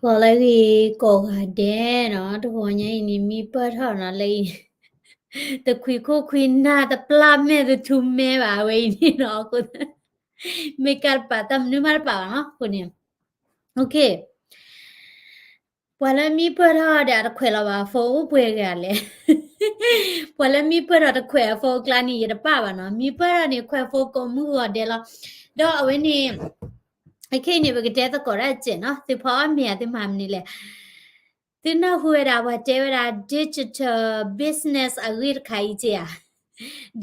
ကိးလၢဂ့ၤကိးဂၤဒဲးနီၤ, တဂီၤညါအံၤန့ၣ် မံပၢၢ်ထီၣ်နီၤလၢအံၤ, တခွံခိၣ်ခွံနၢ် တပျၢ်မဲာ်တထူမဲာ်ဘၣ် အဝဲအံၤန့ၣ်နီၤ, အဃိ မ့ၢ်ကၢ်တပာ် တၢ်မနုၤမးတပာ်ဘၣ်နီၤ, အဃိန့ၣ် ပှၤလၢမံပၢၢ်ထီၣ်ဒီးအတခွဲးလီၤဘၣ် phone အိၣ်ပှဲၤဂၤလဲၣ်, ပှၤလၢမံပၢၢ်ထီၣ်တခွဲးအ phone အကျါန့ၣ် ယတပာ်ဘၣ်နီၤ, မံပၢၢ်ထီၣ်န့ၣ် ခွဲး phone ကိးမုၢ်ဂီၤဒဲးလီၤ, ဒီးအဝဲန့ၣ် အခဲအံၤန့ၣ် ပကတဲသကိးတၢ်စဲးနီၤ, သုဖီအီၣ်မ့ၤဧါ သုမၤမနုၤလဲၣ်, သုနၢ်ဟူဝဲဒၣ် ပှၤတဲဝဲဒၣ် digital business အဂ့ၢ်တခါအံၤက့ဧါ,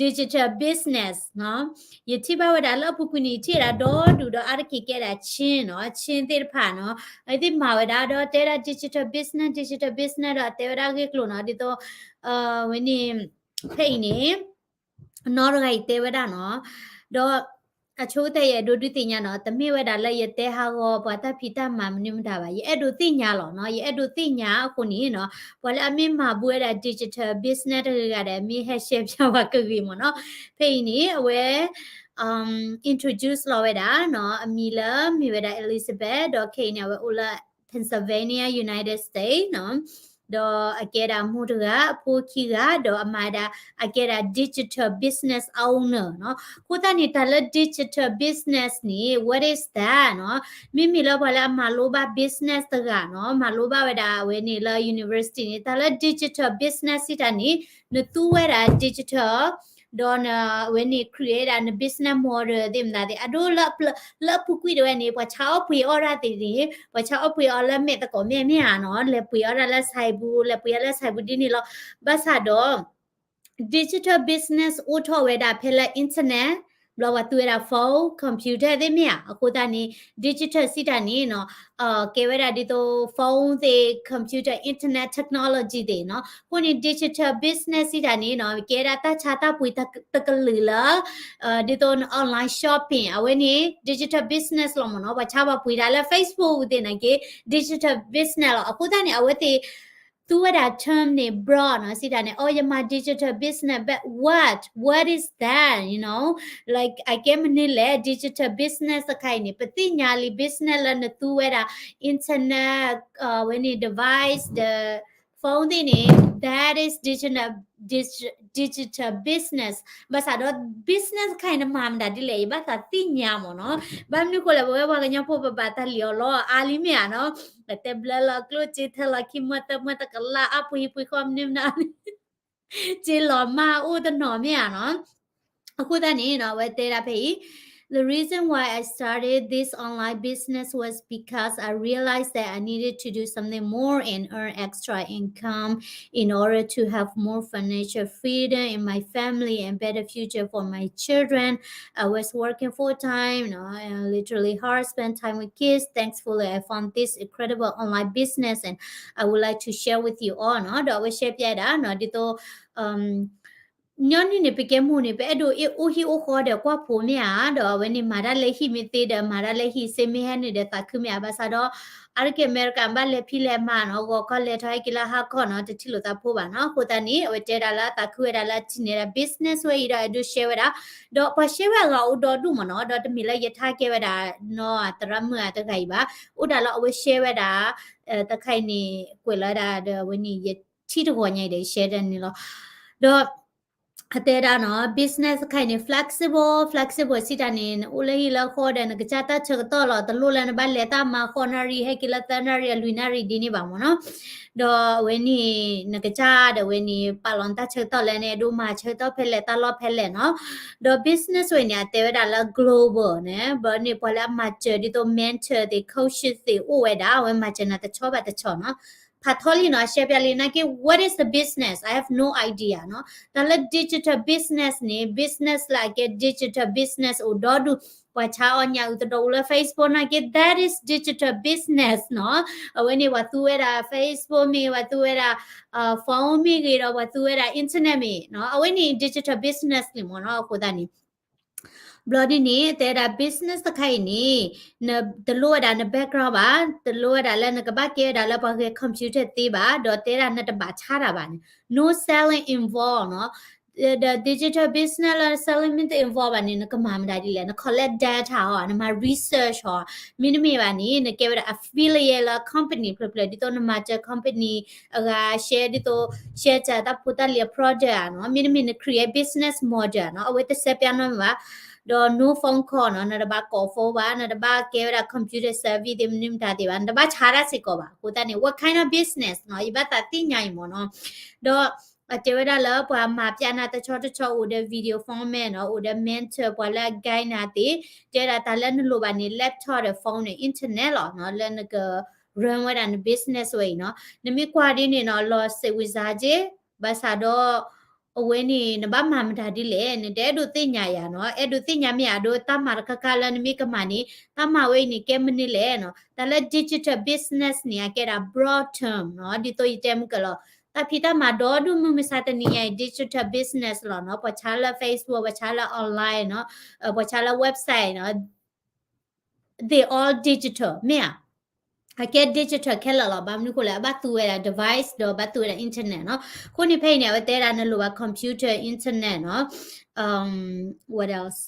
digital business နီၤ, ယထံၣ်ဘၣ်ဝဲဒၣ်လၢအပူၤကွံာ်န့ၣ် ယထံၣ်ဝဲဒၣ်ဒီဒူၣ်ဒီးအါတက့ၢ်ကဲဒၣ် Chin နီၤ, Chin သ့ၣ်တဖၣ်နီၤ, အဝဲသ့ၣ်မၤဝဲဒၣ်ဒီးတဲဝဲဒၣ် digital business, digital business ဒီးတဲဝဲဒၣ်အဂ့ၢ်ကျိၤနီၤ, ဒ်သိး ဝဲန့ၣ် ဖဲအံၤန့ၣ် နီတဂၤအံၤတဲဝဲဒၣ်နီၤ, ဒီး အဆိကတၢၢ်ယအဲၣ်ဒိးဒုးသ့ၣ်ညါနီၤ, တမ့ၢ်ဝဲဒၣ်လၢယတဲဟးဂီၤ ပှၤတၢ်ဖံးတၢ်မၤမနုၤမတၤဘၣ်, ယအဲၣ်ဒိးသ့ၣ်ညါလီၤနီၤ, ယအဲၣ်ဒိးသ့ၣ်ညါအဃိန့ၣ်နီၤ, ပှၤလၢအမ့ၢ်မၤဘူးဝဲဒၣ် digital business တဂၤဂၤဒီး မ့ၢ်ဟဲ share ပၠးဝဲကဂ့ၤမ့ၢ်နီၤ, ဖဲအံၤန့ၣ် အဝဲ introduce လီၤဝဲဒၣ်နီၤ, အမံၤလၢမ့ၢ်ဝဲဒၣ် Elizabeth ဒီးခဲအံၤန့ၣ် အဝဲအိၣ်လၢ Pennsylvania, United States နီၤ, ဒီးအကဲဒၣ်မိၢ်တဂၤ အဖိခံဂၤ, ဒီးအမၤဒၣ် အကဲဒၣ် digital business owner နီၤ, အဃိသတးန့ၣ် တၢ်လၢ digital business န့ၣ် what is that နီၤ, မ့မ့ၢ်လၢပှၤလၢအမၤလိဘၣ် business တဂၤနီၤ, မၤလိဘၣ်ဝဲဒၣ်အဝဲန့ၣ်လၢ university န့ၣ် တၢ်လၢ digital business စံးတၢ်န့ၣ် နသူဝဲဒၣ် digital ဒီးန အဝဲန့ၣ် create ဒၣ်န business model သ့ၣ်မတၤသ့ၣ် အဒိလၢ လၢအပူၤကွံာ်တဝဲန့ၣ် ပှၤဆါအီၣ်ပှ့ၤအီၣ်တၢ်သ့ၣ်န့ၣ် ပှၤဆါအီၣ်ပှ့ၤအီၣ်လၢမဲာ်သကိးမဲာ်မ့ၢ်ဧါနီၤ, လဲၤပှ့ၤအီၣ်တၢ်လၢ ဆိုင်ပူၤ, လဲၤပှ့ၤအီၣ်လၢ ဆိုင်ပူၤဒ်န့ၣ်လီၤ, ဘၣ်ဆၣ်ဒီး digital business အိၣ်ထီၣ်ဝဲဒၣ်ဖဲလၢ internet ဘျီပှၤသူဝဲဒၣ် phone, computer သ့ၣ်မ့ၢ်ဧါ, အဃိသတးန့ၣ် digital စံးတၢ်န့ၣ်နီၤ ကဲဝဲဒၣ်ဒ်သိး phone သ့ၣ်, computer, internet technology သ့ၣ်နီၤ, အဃိန့ၣ် digital business စံးတၢ်န့ၣ်နီၤ ကဲဒၣ်တၢ်ဆါတၢ်ပှ့ၤတကလုာ်လၢ ဒ်သိး online shopping အဝဲန့ၣ် digital business လီၤမ့ၢ်နီၤ, ပှၤဆါပှၤပှ့ၤတၢ်လၢ Facebook သ့ၣ်နာ်က့ digital business လီၤ, အဃိသတးန့ၣ် အဝဲသ့ၣ် သူဝဲဒၣ် term န့ၣ် broad နီၤ, စံးတၢ်န့ၣ် အိ ယမၤ digital business, but what, what is that, you know, like အကဲမနုၤလဲၣ်, digital business တခါအံၤန့ၣ် ပသ့ၣ်ညါလံ business လၢနသူဝဲဒၣ် internet, ဝဲန့ၣ် device, the phone သ့ၣ်န့ၣ် that is digital, digital business, ဘၣ်ဆၣ်ဒီး business တခါအံၤန့ၣ် မၤမတၤဒ်လဲၣ် ယဘၣ်သးသ့ၣ်ညါမ့ၢ်နီၤ, ဘၣ်မနုၤဃိလဲၣ် ပဝဲပှၤကညီဖိပဘၣ်တၢ်လံၣ်အီၤလီၤအါလံမ့ၢ်ဧါနီၤ, ပတဲဘျၢလီၤကျိၣ်စ့ ထၢလီၤခံမီၢ်သၢမီၢ်တကလး အါပှ့ၤဟံၣ်ပှ့ၤဃီမနုၤမနုၤ စ့လီၤမၢ်အိၣ်တနီၤမ့ၢ်ဧါနီၤ, အဃိသတးန့ၣ်နီၤ အဝဲတဲဒၣ်ဖဲအံၤ The reason why I started this online business was because I realized that I needed to do something more and earn extra income in order to have more financial freedom in my family and better future for my children. I was working full time, you know, and literally hard, spend time with kids. Thankfully, I found this incredible online business and I would like to share with you all နီၤ, ဒီးအဝဲ share ပၠးဒၣ်နီၤ ဒ်သိး ညီနုၢ်န့ၣ် ပကဲမိၢ်န့ၣ် ပအဲၣ်ဒိးအိၣ်ဟံၣ်အိၣ်ဃီဒီးကွၢ်ဖိမ့ၢ်ဧါ, ဒီးအဝဲန့ၣ်မၤတၢ်လၢဟံၣ်မ့ၢ်သ့ဒီး မၤတၢ်လၢဟံၣ်စ့မ့ၢ်ဟဲနုာ်ဒီးသးခုမ့ၢ်ဧါ, ဘၣ်ဆၣ်ဒီး အါတက့ၢ် အမဲရကၤ ဘၣ်လဲၤဖံးလဲၤမၤနီၤ ဂီၤခီလဲၤထီၣ်ဟဲက့ၤလၢဟါခီနီၤ တထံၣ်လိာ်သးဖိဘၣ်နီၤ, အဃိသတးန့ၣ် အဝဲတဲဒၣ်လၢအသးခုဝဲဒၣ်လၢအထံၣ်န့ၢ်ဒၣ် business ဝဲအံၤဒီး အဲၣ်ဒိး share ဝဲဒၣ်, ဒီးပှၤ share ဝဲအဂၤအိၣ်ဒီဒူၣ်မ့ၢ်နီၤ, ဒီးတမ့ၢ်လၢယထါကဲဝဲဒၣ်နီၤ သရၣ်မုၣ်အတဂၤအံၤဘၣ်, အိၣ်ဒၣ်လၢအဝဲ share ဝဲဒၣ် တခါအံၤန့ၣ် ကွဲးလီၤဝဲဒၣ်ဒီးအဝဲန့ၣ် ယထံၣ်တဂီၤညါအံၤဒီး share ဒၣ်န့ၣ်လီၤ, ဒီး အတဲဒၣ်နီၤ business တခါအံၤန့ၣ် flexible, flexible စံးတၢ်န့ၣ် နအိၣ်လၢဟံၣ်လၢဃီဒီး နကစၢ်တၢ်ဆၢကတီၢ်လီၤ, တလိၣ်လၢနဘၣ်လဲၤတၢ်မၤ ဃိးနၣ်ရံၣ် ဟဲက့ၤလၢသၢနၣ်ရံၣ် အလွံၢ်နၣ်ရံၣ်ဒ်န့ၣ်ဘၣ်မ့ၢ်နီၤ, ဒီးအဝဲန့ၣ် နကစၢ်ဒီးအဝဲန့ၣ် ပာ်လီၤနတၢ်ဆၢကတီၢ်လၢနအဲၣ်ဒိးမၤဆၢကတီၢ်ဖဲလဲၣ် တၢ်လီၢ်ဖဲလဲၣ်နီၤ, ဒီး business ဝဲန့ၣ် အတဲဝဲဒၣ်လၢ global န့ၣ် ဘၣ်န့ၣ် ပှၤလၢအမၤစၢၤဒ်သိး mentor သ့ၣ် coach သ့ၣ်အိၣ်ဝဲဒၣ် အဝဲမၤစၢၤနၤတဆီဘၣ်တဆီနီၤ ဖးထီလံနီၤ အ share ပၠးလံနာ်က့ what is the business? I have no idea နီၤ, တၢ်လၢ digital business န့ၣ် business လၢအကဲ digital business အိၣ်ဒီဒူၣ်, ပှၤဆါအီၣ်ညၣ်အုၣ်သဒီးအိၣ်လၢ Facebook နာ်က့ that is digital business နီၤ, အဝဲန့ၣ် ပှၤသူဝဲဒၣ် Facebook မ့ၢ်ဂ့ၤ ပှၤသူဝဲဒၣ် phone မ့ၢ်ဂ့ၤဒီး ပှၤသူဝဲဒၣ် internet မ့ၢ်နီၤ, အဝဲန့ၣ် digital business လံမ့ၢ်နီၤ, အဃိသတးန့ၣ် ဘျီဒ်န့ၣ် တဲဒၣ် business တခါအံၤန့ၣ် နတလိၣ်ဝဲဒၣ်န background ဘၣ်, တလိၣ်ဝဲဒၣ်လၢနကဘၣ်ကဲဝဲဒၣ်လၢပှၤဂဲၤ computer သ့ဘၣ်, ဒီးတဲဒၣ်နတဘၣ်ဆါတၢ်ဘၣ်န့ၣ် no selling involved နီၤ, ဒီး digital business လၢ selling မ့ၢ်တ involve ဘၣ်န့ၣ် နကမၤမတၤဒ်လဲၣ်, န collect data ဟီ, နမၤ research ဟီ, မ့တမ့ၢ်ဘၣ်န့ၣ် နကဲဝဲဒၣ် affiliate လၢ company ဖျၢၣ်ဖျၢၣ် ဒ်သိးနမၤစၢၤ company အဂၤ share ဒ်သိး share စၢၤတၢ်ဖိတၢ်လံၤအ product နီၤ, မ့တမ့ၢ်န create business model နီၤ, အဝဲတစဲးပၠးနီတမံၤဘၣ်, ဒီး no phone call နီၤ, နတဘၣ်ကိး phone ဘၣ်, နတဘၣ်ကဲဝဲဒၣ် computer savvy သ့ၣ်မနုၤမတၤသ့ၣ်ဘၣ်, နတဘၣ်ဆါတၢ်စ့ၢ်ကီးဘၣ်, အဃိသတးန့ၣ် what kind of business နီၤ, ယဘၣ်သးသ့ၣ်ညါအံၤမ့ၢ်နီၤ, ဒီး အတဲဝဲဒၣ်လၢပှၤမၤပၠးနၤတဆီတဆီအိၣ်ဒီး video format နီၤ, အိၣ်ဒီး mentor ပှၤလၢအ guide နၤသ့ၣ်, တဲဒၣ်တၢ်လၢနလိၣ်ဘၣ်န့ၣ် laptop ဒီး phone န့ၣ် internet လီၤနီၤ, လၢနက run ဝဲဒၣ်န business ဝဲအံၤနီၤ, နမ့ၢ်ကွၢ်ဒ်န့ၣ်နီၤ လီၤစိတ်ဝင်စားက့, ဘၣ်ဆၣ်ဒီး အဝဲန့ၣ် နဘၣ်မၤမတၤဒ်လဲၣ်, နတအဲၣ်ဒိးသ့ၣ်ညါယၤနီၤ, အဲၣ်ဒိးသ့ၣ်ညါမ့ၢ်ဧါ, ဒီးတၢ်မၤတခါခါလၢနမ့ၢ်ကမၤန့ၣ် တၢ်မၤဝဲအံၤန့ၣ် ကဲမနုၤလဲၣ်နီၤ, တၢ်လၢ digital business န့ၣ် အကဲဒၣ် broad term နီၤ, ဒ်သိးယတဲမုၢ်ကလီၤ တၢ်ဖံးတၢ်မၤဒီဒူၣ်မုၢ်မဆါတနံၤညါအံၤ digital business လီၤနီၤ, ပှၤဆါလၢ Facebook, ပှၤဆါလၢ online နီၤ, ပှၤဆါလၢ website နီၤ, they all digital မ့ၢ်ဧါ, အကဲ digital ခဲလၢာ်လီၤ, ဘၣ်မနုၤဃိလဲၣ်, အဘၣ်သူဝဲဒၣ် device ဒီးဘၣ်သူဝဲဒၣ် internet နီၤ, အဃိန့ၣ်ဖဲအံၤန့ၣ် အဝဲတဲဒၣ်နလိၣ်ဘၣ် computer, internet နီၤ, what else,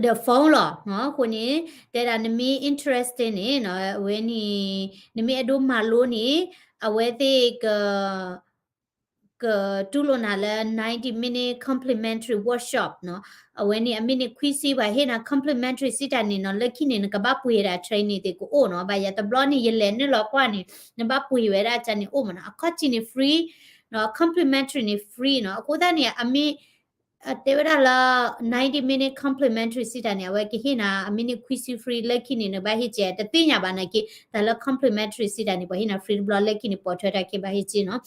ဒီး phone လီၤနီၤ, အဃိန့ၣ် တဲဒၣ်နမ့ၢ် interested န့ၣ်နီၤ, အဝဲန့ၣ် နမ့ၢ်အဲၣ်ဒိးမၤလိန့ၣ် အဝဲသ့ၣ်က ကတူၢ်လိာ်နၤလၢ ninety minute complimentary workshop နီၤ, အဝဲန့ၣ် အမ့ၢ်န့ၣ် ခွံဆံ ပှၤဟ့ၣ်နၤ complimentary စံးတၢ်န့ၣ်နီၤ, လၢခံန့ၣ် နကဘၣ်ပှ့ၤဒၣ် training သ့ၣ်ကအိၣ်နီၤ, ဘၣ်ယၤတဘျီန့ၣ် ယလဲၤနုာ်လီၤကွၢ်န့ၣ် နဘၣ်ပှ့ၤဝဲဒၣ်ကန့ၣ်အိၣ်မးနီၤ, အခီၣ်ထံးန့ၣ် free နီၤ, complimentary န့ၣ် free နီၤ, အဃိသတးန့ၣ် အမ့ၢ် တဲဝဲဒၣ်လၢ ninety minute complimentary စံးတၢ်န့ၣ် အဝဲကဟ့ၣ်နၤ အမ့ၢ်န့ၣ် ခွံဆံ free လၢခံန့ၣ် နဘၣ်ဟ့ၣ်က့ၤ တသ့ၣ်ညါဘၣ်နာ်က့ တၢ်လၢ complimentary စံးတၢ်န့ၣ် ပှၤဟ့ၣ်နၤ free တဘျီလၢခံန့ၣ် ပိာ်ထွဲတၢ်ခဲဘၣ်ဟ့ၣ်က့ၤနီၤ,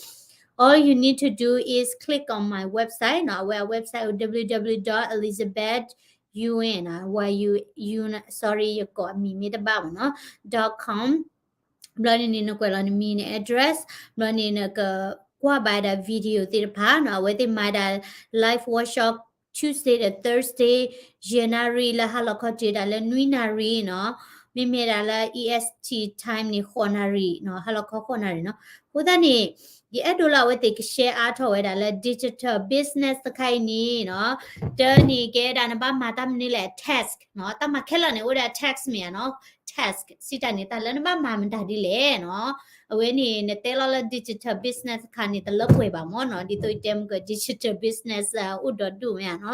all you need to do is click on my website နီၤ, အဝဲအ website အိၣ် www dot elizabeth yuen နီၤ, yuen sorry ယကိးအမံၤမ့ၢ်တဘၣ်မးနီၤ dot com ဘျီန့ၣ်န့ၣ် နကွဲးလီၤနမံၤန address, ဘျီန့ၣ်နကကွၢ်ဘၣ်ဒၣ် video သ့ၣ်တဖၣ်နီၤ, အဝဲသ့ၣ်မၤဒၣ် live workshop Tuesday ဒီး Thursday ယဲၢ်နၣ်ရံၣ် လၢဟါလီၤခီတုၤဒၣ်လၢနွံနၣ်ရံၣ်နီၤ, မ့မ့ၢ်ဒၣ်လၢ E S T time န့ၣ် ဃိးနၣ်ရံၣ်နီၤ, ဟါလီၤခီဃိးနၣ်ရံၣ်နီၤ, အဃိသတးန့ၣ် ယအဲၣ်ဒိးလၢအဝဲသ့ၣ်က share အါထီၣ်ဝဲဒၣ်လၢ digital business တခါအံၤန့ၣ်နီၤ, တၢ်န့ၣ်ကဲဒၣ်နဘၣ်မၤတၢ်မနုၤလဲၣ် task နီၤ, တၢ်မၤခဲလၢာ်န့ၣ် အိၣ်ဒၣ် task မ့ၢ်ဧါနီၤ, task စံးတၢ်န့ၣ် တၢ်လၢနဘၣ်မၤမတၤဒ်လဲၣ်နီၤ, အဝဲန့ၣ် နတဲလီၤလၢ digital business တခါန့ၣ် တလၢပှဲၤဘၣ်မ့ၢ်နီၤ, ဒ်သိးယတဲမုၢ်က digital business အိၣ်ဒီဒူၣ်မ့ၢ်ဧါ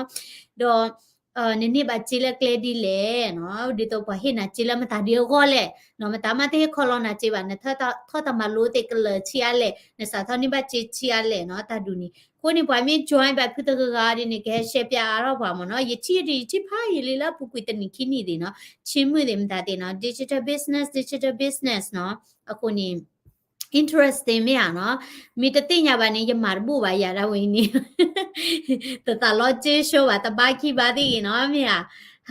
နီၤ, ဒီး နန့ၢ်ဘၣ်စ့လၢကျဲဒ်လဲၣ်နီၤ, ဒ်သိးပှၤဟ့ၣ်နၤစ့လၢမတၤဒ်အဂီၢ်လဲၣ်နီၤ, မတၤမးတဟ့ၣ်ခီလီၤနၤစ့ဘၣ်, နထီၣ်တၢ်မၤလိသ့ၣ်ကလၢာ်ဆံးအါလဲၣ်, နစးထီၣ်န့ၢ်ဘၣ်စ့ဆံးအါလဲၣ်နီၤ, တၢ်ဒ်န့ၣ်, အဃိန့ၣ် ပှၤမ့ၢ် join ဘၣ်ဖုတဂၤဂၤဒ်န့ၣ် ကဟဲ share ပၠးအါထီၣ်ပှၤမ့ၢ်နီၤ, ယထံၣ်ဒ်ယထံၣ်ဖးယံာ်လံလၢအပူၤကွံာ်တနံၣ်ခံနံၣ်သ့ၣ်နီၤ, ဆ့မုၢ်သ့ၣ်မတၤသ့ၣ်နီၤ, digital business, digital business နီၤ, အဃိန့ၣ် interesting မ့ၢ်ဧါနီၤ, မ့ၢ်တသ့ၣ်ညါဘၣ်န့ၣ် ယမၤတဘူၣ်ဘၣ်ယၤဒၣ်ဝဲအံၤန့ၣ်, တသးလီၤက့ၤဆိဘၣ် တဘါခံဘါသ့ၣ်ဂ့ၤနီၤ မ့ၢ်ဧါ,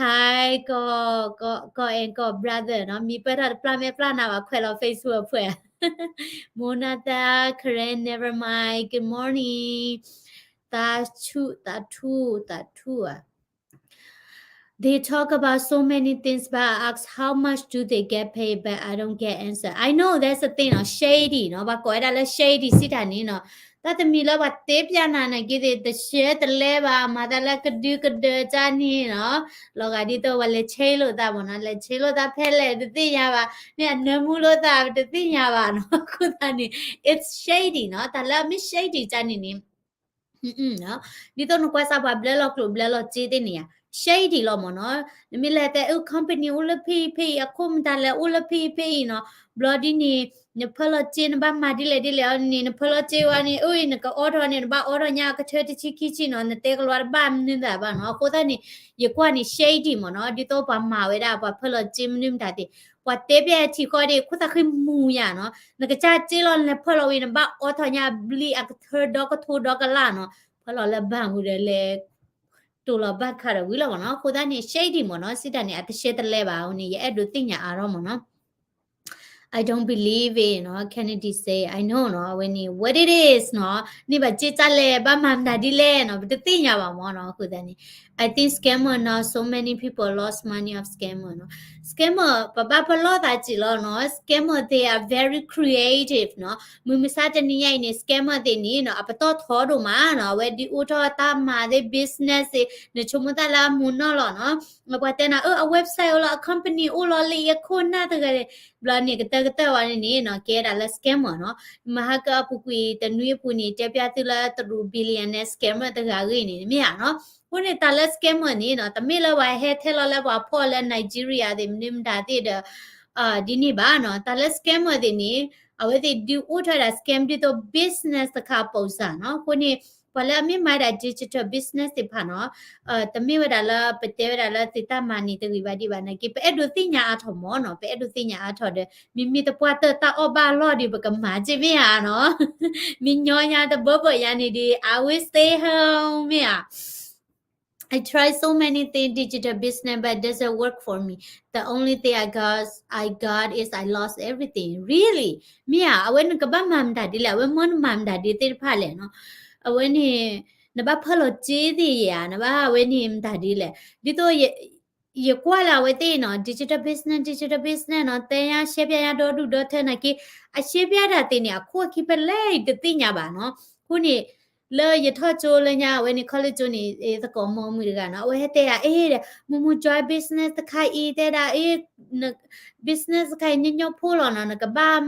hi ကီၢ် ကီၢ် ကီၢ် and ကီၢ် brother နီၤ, မံၤပၢၢ်ထီၣ်တပျၢ်မ့ၢ်ပျၢ်နၤဘၣ် ခွဲးလီၤ Facebook အဖှဲး, မိၢ်နၢ်သၢ Karen never mind, good morning, သးဆူၣ် သးထူၣ် သးထူၣ်ဧါ They talk about so many things, but I ask how much do they get paid, but I don't get answer. I know that's the thing နီၤ, shady နီၤ, ပှၤကိးဝဲဒၣ်လၢ shady စံးတၢ်န့ၣ်နီၤ, တၢ်တမံၤလၢပှၤတဲပၠးနၤနာ်က့သ့ၣ် တရှဲတလဲဘၣ်, မၤသးလၢကဒုကဒၢကၢ်န့ၣ်နီၤ, လီၤဂာ်ဒ်သိးပှၤလဲၤဆ့လိာ်သးမ့ၢ်နီၤ, လဲၤဆ့လိာ်သးဖဲလဲၣ်တသ့ၣ်ညါဘၣ်, မ့ၢ်အနၢမူလိာ်သးတသ့ၣ်ညါဘၣ်နီၤ, အဃိသတးန့ၣ် it's shady နီၤ, တၢ်လၢအမ့ၢ် shady ကၢ်န့ၣ်န့ၣ် ဒ်သိးနကွၢ်စၢ်ပှၤဘျၢလီၤကျိၣ်ဘျၢလီၤစ့သ့ၣ်န့ၣ်ဧါ, shady လီၤမ့ၢ်နီၤ, နမ့ၢ်လဲၤတဲအု company အိၣ်လၢဖဲအံၤဖဲအံၤ အခိၣ်မတၤလဲၣ်အိၣ်လၢဖဲအံၤဖဲအံၤနီၤ, ဘျီဒ်န့ၣ် နဖၢလီၤစ့နဘၣ်မၤဒ်လဲၣ်ဒ်လဲၣ်အီၤန့ၣ် နဖၢလီၤစ့ဝဲန့ၣ် အု နကအီထီၣ်န့ၣ် နဘၣ်အီထီၣ်ညါကထၢတဆံခံဆံနီၤ, နတဲကလီတဘၣ်မနုၤသးဘၣ်နီၤ, အဃိသတးန့ၣ် ယကွၢ်န့ၣ် shady မ့ၢ်နီၤ, ဒ်သိးပှၤမၤဝဲဒၣ် ပှၤဖၢလီၤစ့မနုၤမတၤသ့ၣ် ပှၤတဲပျဲထံဃီဒ် ခိၣ်သးဃံမူၤယၤနီၤ, နကစၢ်စ့လီၤလဲၤဖၢလီၤဝံၤ နဘၣ်အီထီၣ်ညါဘျံအကထၢဒီကထိဒီကလၢ်နီၤ, ဖၢလီၤလၢဘၣ်ဟူဒီးလဲၤ တိၢ်လီၤဘၣ်ခးဒီးဝံၤလီၤမ့ၢ်နီၤ, အဃိသတးန့ၣ် shady မ့ၢ်နီၤ, စံးတၢ်န့ၣ် အတရှဲတလဲဘၣ်အဃိန့ၣ် ယအဲၣ်ဒိးသ့ၣ်ညါအါထီၣ်မ့ၢ်နီၤ. I don't believe it နီၤ, Kennedy say I know နီၤ, အဝဲန့ၣ် what it is နီၤ, န့ၢ်ဘၣ်စ့တၢ်လဲၣ်, ဘၣ်မၤမတၤဒ်လဲၣ်နီၤ, ပတသ့ၣ်ညါဘၣ်မၢ်နီၤ, အဃိသတးန့ၣ် I think scammer now, so many people lost money of scammer နီၤ, scammer ပဘၣ်ပလီၢ်သးစ့ၢ်လီၤနီၤ, scammer they are very creative နီၤ, မုၢ်မဆါတနံၤညါအံၤန့ၣ် scammer သ့ၣ်န့ၣ်နီၤ အပတီၢ်ထီဒိၣ်မးနီၤ, အဝဲဒ်အိၣ်ထီၣ်တၢ်မၤသ့ၣ် business သ့ၣ် နဆိကမိၣ်သးလၢအမူနီၢ်လီၤနီၤ, ပှၤတဲနၤ အၢ အ website အိၣ်လီၤ, အ company အိၣ်လီၤလံ အခိၣ်နၢ်တဂၤန့ၣ် ဘျီန့ၣ် ကတၢၢ်ကတၢၢ်ဝဲန့ၣ်နီၤ ကဲဒၣ်လၢ scammer နီၤ, မဟါကအပူၤကွံာ်တနွံအပူၤန့ၣ် တဲပျၢ်သုလၢတရူး billionaire scammer တဂၤအဂ့ၢ်န့ၣ် မ့ၢ်ဧါနီၤ, အဃိန့ၣ် တၢ်လၢ scammer န့ၣ်နီၤ တမ့ၢ်လၢပှၤဟဲထဲလီၤလၢပှၤဖီၣ်လၢ Nigeria သ့ၣ် မနုၤမတၤသ့ၣ်ဒီး ဒ်န့ၣ်ဘၣ်နီၤ, တၢ်လၢ scammer သ့ၣ်န့ၣ် အဝဲသ့ၣ်ဒုးအိၣ်ထီၣ်ဝဲဒၣ် scam ဒ်သိး business တခါအပိစၢ်နီၤ, အဃိန့ၣ် ပှၤလၢအမ့ၢ်မၤဒၣ် digital business သ့ၣ်တဖၣ်နီၤ တမ့ၢ်ဝဲဒၣ်လၢပတဲဝဲဒၣ်လၢသုတၢ်မၤန့ၣ်တဂ့ၤဘၣ်ဒံးဘၣ်နာ်က့ ပအဲၣ်ဒိးသ့ၣ်ညါအါထီၣ်မၢ်နီၤ, ပအဲၣ်ဒိးသ့ၣ်ညါအါထီၣ်ဒီး မ့မ့ၢ်တပှၢ်တၢၢ်တၢ်အီၣ်ဘၣ်အလီၢ်ဒီး ပကမၤစ့ၢ်မ့ၢ်ဧါနီၤ, မ့ၢ်ညီညါတဘၢဘၢညါန့ၣ်ဒီး I will stay home မ့ၢ်ဧါ I try so many things, digital business, but it doesn't work for me. The only thing I got, I got is I lost everything. Really? မ့ၢ်ဧါ, အဝဲနကဘၣ်မၤမတၤဒ်လဲၣ်, အဝဲမ့ၢ်နကဘၣ်မၤမတၤဒ်သ့ၣ်တဖၣ်လဲၣ်နီၤ, အဝဲန့ၣ် နဘၣ်ဖၢလီၤစ့သ့ၣ်ယၤ, နဘၣ်အဝဲန့ၣ်မတၤဒ်လဲၣ်, ဒ်သိး ယကွၢ်လၢအဝဲသ့ၣ်နီၤ digital business, digital business နီၤ တဲညါ share ပျၢ်ညါဒီဒူၣ်ဒီထၢနာ်က့, အ share ပျၢ်တၢ်သ့ၣ်န့ၣ် အခိၣ်အခံဖဲလဲၣ်တသ့ၣ်ညါဘၣ်နီၤ, အဃိန့ၣ် လၢယထီၣ်ကၠိလၢညါအဝဲန့ၣ် college ကၠိန့ၣ် သကိးမိၢ်မုၣ်တဂၤနီၤ အဝဲဟဲတဲယၤ အ့ၣ်ဒီး မိၢ်မိၢ် join business တခါအံၤ တဲဒၣ် အ့ၣ် business တခါအံၤ ညီညီဖိလီၤနီၤ နကဘၣ်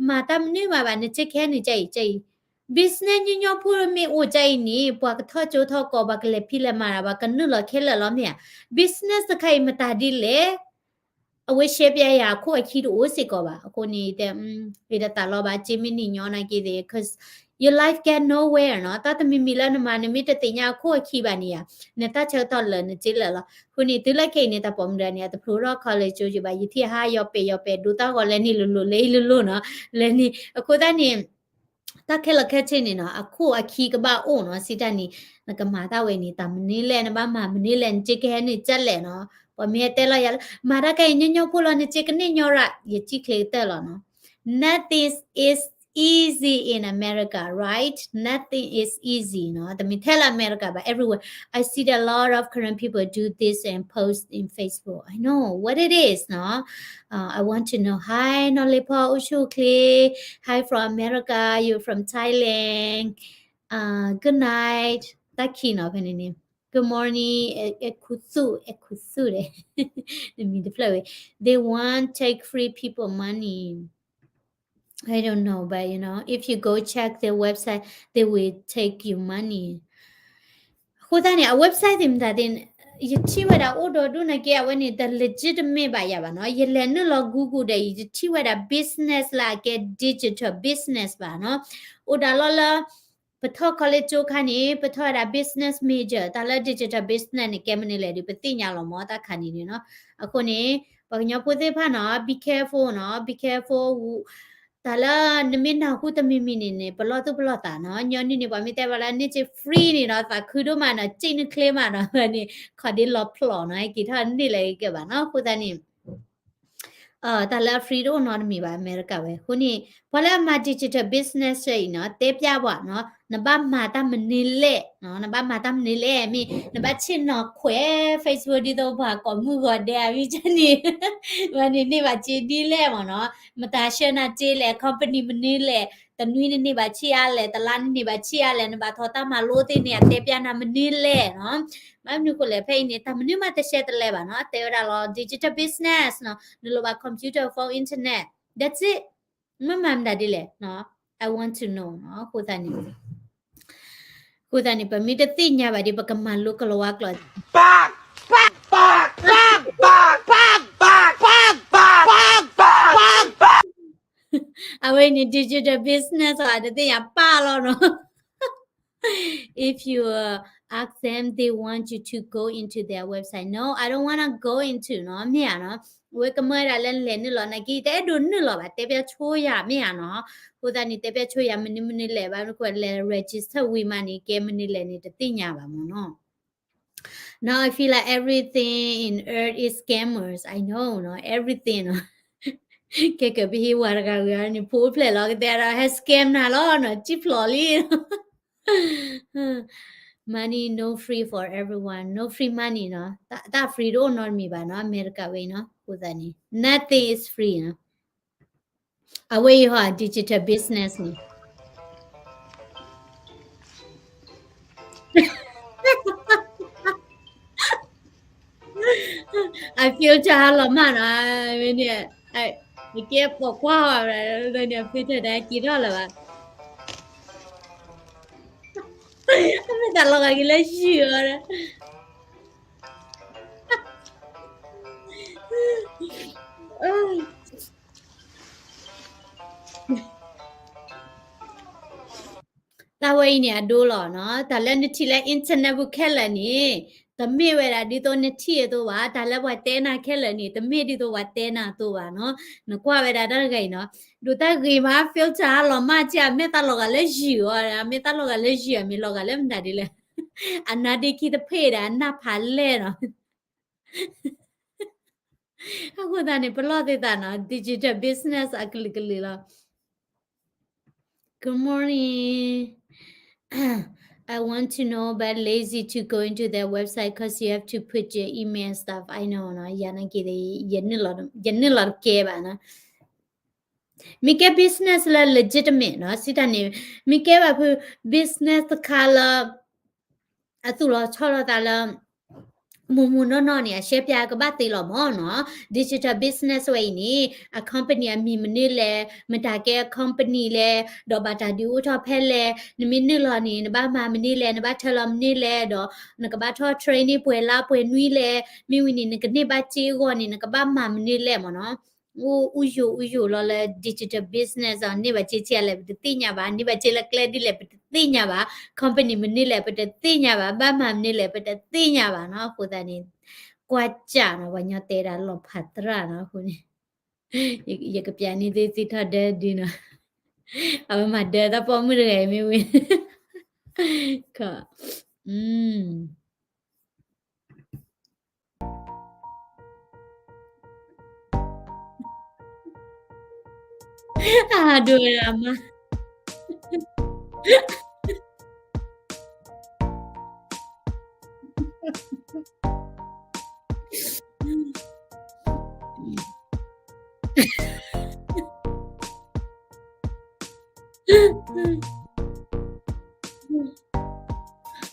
မၤတၢ်မနုၤမးဘၣ် နစ့ကဟဲနုာ်ကအံၤကအံၤ business ညီညီဖိမ့ၢ်အိၣ်ကအံၤန့ၣ် ပှၤကထီၣ်ကၠိထီၣ်ကီး ပှၤကလဲၤဖံးလဲၤမၤတၢ် ပှၤကနုာ်လီၤခဲလၢာ်လီၤမ့ၢ်ဧါ, business တခါအံၤမတၤဒ်လဲၣ် အဝဲ share ပျၢ်ယၤအခိၣ်အခံတအိၣ်စ့ၢ်ကီးဘၣ်. အဃိန့ၣ် တဲ ယတသးလီဘၣ် စ့မ့ၢ်နံၣ်ညီနာ်က့သ့ၣ် 'cause your life get nowhere နီၤ. တၢ်တမံၤမံၤလၢနမၤ နမ့ၢ်တသ့ၣ်ညါအခိၣ်အခံဘၣ်န့ၣ်ဧါ, နတၢ်ဆၢကတီၢ်လၢာ် နစ့လၢာ်လီၤ. အဃိန့ၣ် တုၤလၢခဲအံၤန့ၣ် တၢ်ပိာ်မုၣ်တဂၤန့ၣ် အတဖျိထီၣ် college ကၠိဘၣ်, ယထံၣ်အဟါယီၤပဲာ်ယီၤပဲာ် ဒိတၢ်ဂီၤလဲၤန့ၣ်လိၤလိၤ လဲၤအံၤလိၤလိၤနီၤ, လဲၤန့ၣ် အဃိသတးန့ၣ် တၢ်ခဲလၢာ်ခဲဆ့န့ၣ်နီၤ အခိၣ်အခံကဘၣ်အိၣ်နီၤ, စံးတၢ်န့ၣ် နကမၤတၢ်ဝဲန့ၣ် တၢ်မနုၤလဲၣ် နဘၣ်မၤမနုၤလဲၣ် နစ့ကဟဲနုာ်ကလဲၣ်နီၤ, ပှၤမ့ၢ်ဟဲတဲလီၤယၤလၢ မၤတၢ်ခဲအံၤညီညီဖိလီၤ နစ့ကန့ၢ်ညီရၣ် ယစံၣ်ချ့ကတၢၢ်လီၤနီၤ. Nothing is easy in America, right? Nothing is easy နီၤ, တမ့ၢ်ထဲလၢ America ဘၣ် everywhere. I see that a lot of Korean people do this and post in Facebook. I know what it is နီၤ. Uh, I want to know. Hi နီၢ်လ့ဖီ အိၣ်ဆူၣ်ချ့. Hi from America. You from Thailand. Uh, good night. တၢ်ခံးနီၤ ဖဲန့ၣ်န့ၣ် Good morning. အဲ အဲခူသူၣ် အဲခူသူၣ်ဒဲး နမံၤတဖျၢၣ်ဝဲ They want take free people money. I don't know, but you know, if you go check their website, they will take your money. အဃိသတးန့ၣ် အ website သ့ၣ်မတၤသ့ၣ် ယထံၣ်ဝဲဒၣ်အိၣ်ဒီးဒိၣ်နာ်က့ အဝဲန့ၣ် တ legitimate ဘၣ်ယၤဘၣ်နီၤ, ယလဲၤနုာ်လီၤ Google ဒီး ယတထံၣ်ဝဲဒၣ် business လၢအကဲ digital business ဘၣ်နီၤ, အိၣ်ဒၣ်လီၤလၢ ပထီၣ် college ကၠိခါန့ၣ် ပထီၣ်ဝဲဒၣ် business major တၢ်လၢ digital business န့ၣ် ကဲမနုၤလဲၣ်ဒီး ပသ့ၣ်ညါလီၤမၢ် တၢ်ခါန့ၣ်န့ၣ်နီၤ, အဃိန့ၣ် ပှၤကညီဖိသ့ၣ်တဖၣ်နီၤ be careful နီၤ be careful တၢ်လၢနမ့ၢ်နၢ်ဟူတမံၤမံၤန့ၣ်န့ၣ် ပလီၢ်သူၣ်ပလီၢ်သးနီၤ, ညီနုၢ်န့ၣ် ပှၤမ့ၢ်တဲဘၣ်လၢ န့ၢ်စ့ free န့ၣ်ဒီး သးခုဒိၣ်မးနီၤ, စ့နုာ်ချ့မးနီၤ, န့ၣ် ခီဒ်လီၤဖျိးနီၤ, ဟဲက့ၤထီၣ်န့ၢ်လၢကဲဘၣ်နီၤ, အဃိသတးန့ၣ် တၢ်လၢအ free တအိၣ်နီတမံၤဘၣ် အမဲရကၤဝဲ, အဃိန့ၣ် ပှၤလၢအမၤ digital business အံၤနီၤ တဲပျၢ်ပှၤနီၤ, နဘၣ်မၤတၢ်မနုၤလဲၣ်, နဘၣ်မၤတၢ်မနုၤလဲၣ်, မ့ၢ်နဘၣ်ဆ့ၣ်နီၤခွဲး Facebook ဒ်သိးပှၤကိးမုၢ်ဂီၤဒဲးအမံၤန့ၣ်, ဝဲန့ၣ်န့ၢ်ဘၣ်စ့ဒ်လဲၣ်မၢ်နီၤ, မတၤဆှၢနၤစ့လဲၣ်, company မနုၤလဲၣ်, တနွံနန့ၢ်ဘၣ်ဆံးအါလဲၣ်, တလါနန့ၢ်ဘၣ်ဆံးအါလဲၣ်, နဘၣ်ထီၣ်တၢ်မၤလိသ့ၣ်န့ၣ် အတဲပျၢ်နၤမနုၤလဲၣ်နီၤ, ဘၣ်မနုၤဃိလဲၣ် ဖဲအံၤန့ၣ် တၢ်မနုၤမးတရှဲတလဲဘၣ်နီၤ, တဲဝဲဒၣ်လီၤ digital business နီၤ, နလိၣ်ဘၣ် computer, phone, internet, that's it, မ့ၢ်မၤမတၤဒ်လဲၣ်နီၤ, I want to know နီၤ, အဃိသတးန့ၣ် အဃိသတးန့ၣ် ပမ့ၢ်တသ့ၣ်ညါဘၣ်ဒီး ပကမၤလိကလၤဝါကျိာ် အဝဲန့ၣ် digital business အတသ့ၣ်ညါပၢ်လီၤနီၤ If you uh, ask them, they want you to go into their website. No, I don't want to go into နီၤ, မ့ၢ်ဧါနီၤ, အဝဲကမၢဝဲဒၣ်လၢလဲၤနုာ်လီၤနာ်က့ တအဲၣ်ဒိးနုာ်လီၤဘၣ်, တဲပျၢ်ဆိယၤ မ့ၢ်ဧါနီၤ, အဃိသတးန့ၣ် တဲပျၢ်ဆိယၤ မနုၤမနုၤလဲၣ်ဘၣ် မနုၤလဲၣ် register ဝံၤမးန့ၣ် ကဲမနုၤလဲၣ်န့ၣ် တသ့ၣ်ညါဘၣ်မၢ်နီၤ Now I feel like everything in earth is scammers. I know, no, everything, no. ကဲကၢၢ်ပဟံးဝၤတဂၤဂၤန့ၣ် ဖိအိၣ်ဖျဲၣ်လီၤကတဲဒီး ဟဲ scam နၤလီၤနီၤ စံၣ်ဖျိးလံ Money no free for everyone, no free money နီၤ, တၢ် free တအိၣ်နီတမံၤဘၣ်နီၤ, အမဲရကၤဝဲအံၤနီၤ, အဃိသတးန့ၣ် nothing is free နီၤ, အဝဲအံၤဟီ digital business န့ၣ် I feel တၢ်ဟါလီၤမၢ်နီၤ, မ့ၢ်န့ၣ် အကဲပိာ်ခွါဝဲဒၣ်န့ၣ် အ filter ဒၣ်က့ၤထီၣ်လၢၤဘၣ်, အမ့ၢ်တၢ်လီၤဂာ်က့ၤလၢယုၢ်အီၤဒီး တၢ်ဝဲအံၤန့ၣ်အဒိလီၤနီၤ, တၢ်လၢနထံၣ်လၢ internet ပူၤခဲလၢာ်န့ၣ် တမ့ၢ်ဝဲဒၣ်ဒ်သိးနထံၣ်အသိးဘၣ်, တၢ်လၢပှၤတဲနၤခဲလၢာ်န့ၣ် တမ့ၢ်ဒ်သိးပှၤတဲနၤအသိးဘၣ်နီၤ, နကွၢ်ဝဲဒၣ်တၢ်တဂၤအံၤနီၤ, ဒိးတၢ်ဂ့ၤမး filter အလီၤမၢ်ကဲ အမ့ၢ်တၢ်လီၤဂာ်လၢယုၢ်အီၤ, အမ့ၢ်တၢ်လီၤဂာ်လၢယုၢ် အမ့ၢ်လီၤဂာ်လၢမတၤဒ်လဲၣ်, အနါဒ့ခံတဖ့ၣ်ဒီး အနၢ်ဖးလဲၢ်နီၤ အဃိသတးန့ၣ် ပလီၢ်သ့ၣ်သးနီၤ digital business အကလုာ်ကလုာ်လီၤ. Good morning. I want to know, but lazy to go into their website 'cause you have to put your email and stuff. I know နီၤ, ယၤနာ်က့ၤ ယနုာ်လီၤတကဲဘၣ်နီၤ. မ့ၢ်ကဲ business လၢ legitimate နီၤ, စံးတၢ်န့ၣ် မ့ၢ်ကဲဘၣ်ဖု business တခါလၢ အသူၣ်လီၤဆီလီၤသးလၢ မုၢ်မုၢ်နီၢ်နီၢ်န့ၣ် အရှဲပၠးကဘၣ်သ့လီၤမၢ်နီၤ. Digital business ဝဲအံၤန့ၣ် အ company အမံၤမနုၤလဲၣ်, မတၤကဲအ company လဲၣ်, ဒီးဘၣ်တၢ်ဒုးအိၣ်ထီၣ်ဖဲလဲၣ်, နမ့ၢ်နုာ်လီၤန့ၣ် နဘၣ်မၤမနုၤလဲၣ်, နဘၣ်ထၢလီၤမနုၤလဲၣ်, ဒီးနကဘၣ်ထီၣ် training ပှဲၤလါပှဲၤနွံလဲၣ်, မ့ၢ်ဝံၤန့ၣ် နကန့ၢ်ဘၣ်စ့အဂီၢ်န့ၣ် နကဘၣ်မၤမနုၤလဲၣ်မၢ်နီၤ. အိၣ်အူယိာ်အူယိာ်လီၤလၢ digital business အီၤ, န့ၢ်ဘၣ်စ့ဆံးလဲၣ် ပတသ့ၣ်ညါဘၣ်, န့ၢ်ဘၣ်စ့လၢကျဲဒ်လဲၣ် ပတသ့ၣ်ညါဘၣ်, company မနုၤလဲၣ် ပတသ့ၣ်ညါဘၣ်, ဘၣ်မၤမနုၤလဲၣ် ပတသ့ၣ်ညါဘၣ်နီၤ. အဃိသတးန့ၣ် ကွၢ်စၢ်နီၤ, ပှၤညီတဲဒၣ်လီၤဖးသရၣ်နီၤ, အဃိန့ၣ် ယကပျးန့ၢ်သုသ့ၣ်ထီၣ်ဒၢဒုနီၤ, အဝဲမၤဒၢတၢ်ပိာ်မုၣ်တဂၤအံၤမ့ၢ်ဝံၤ, ခီ အဟးဒိဝဲဒၣ်အမါ အိၣ်ဧါ, အိၣ်ဧါ, သု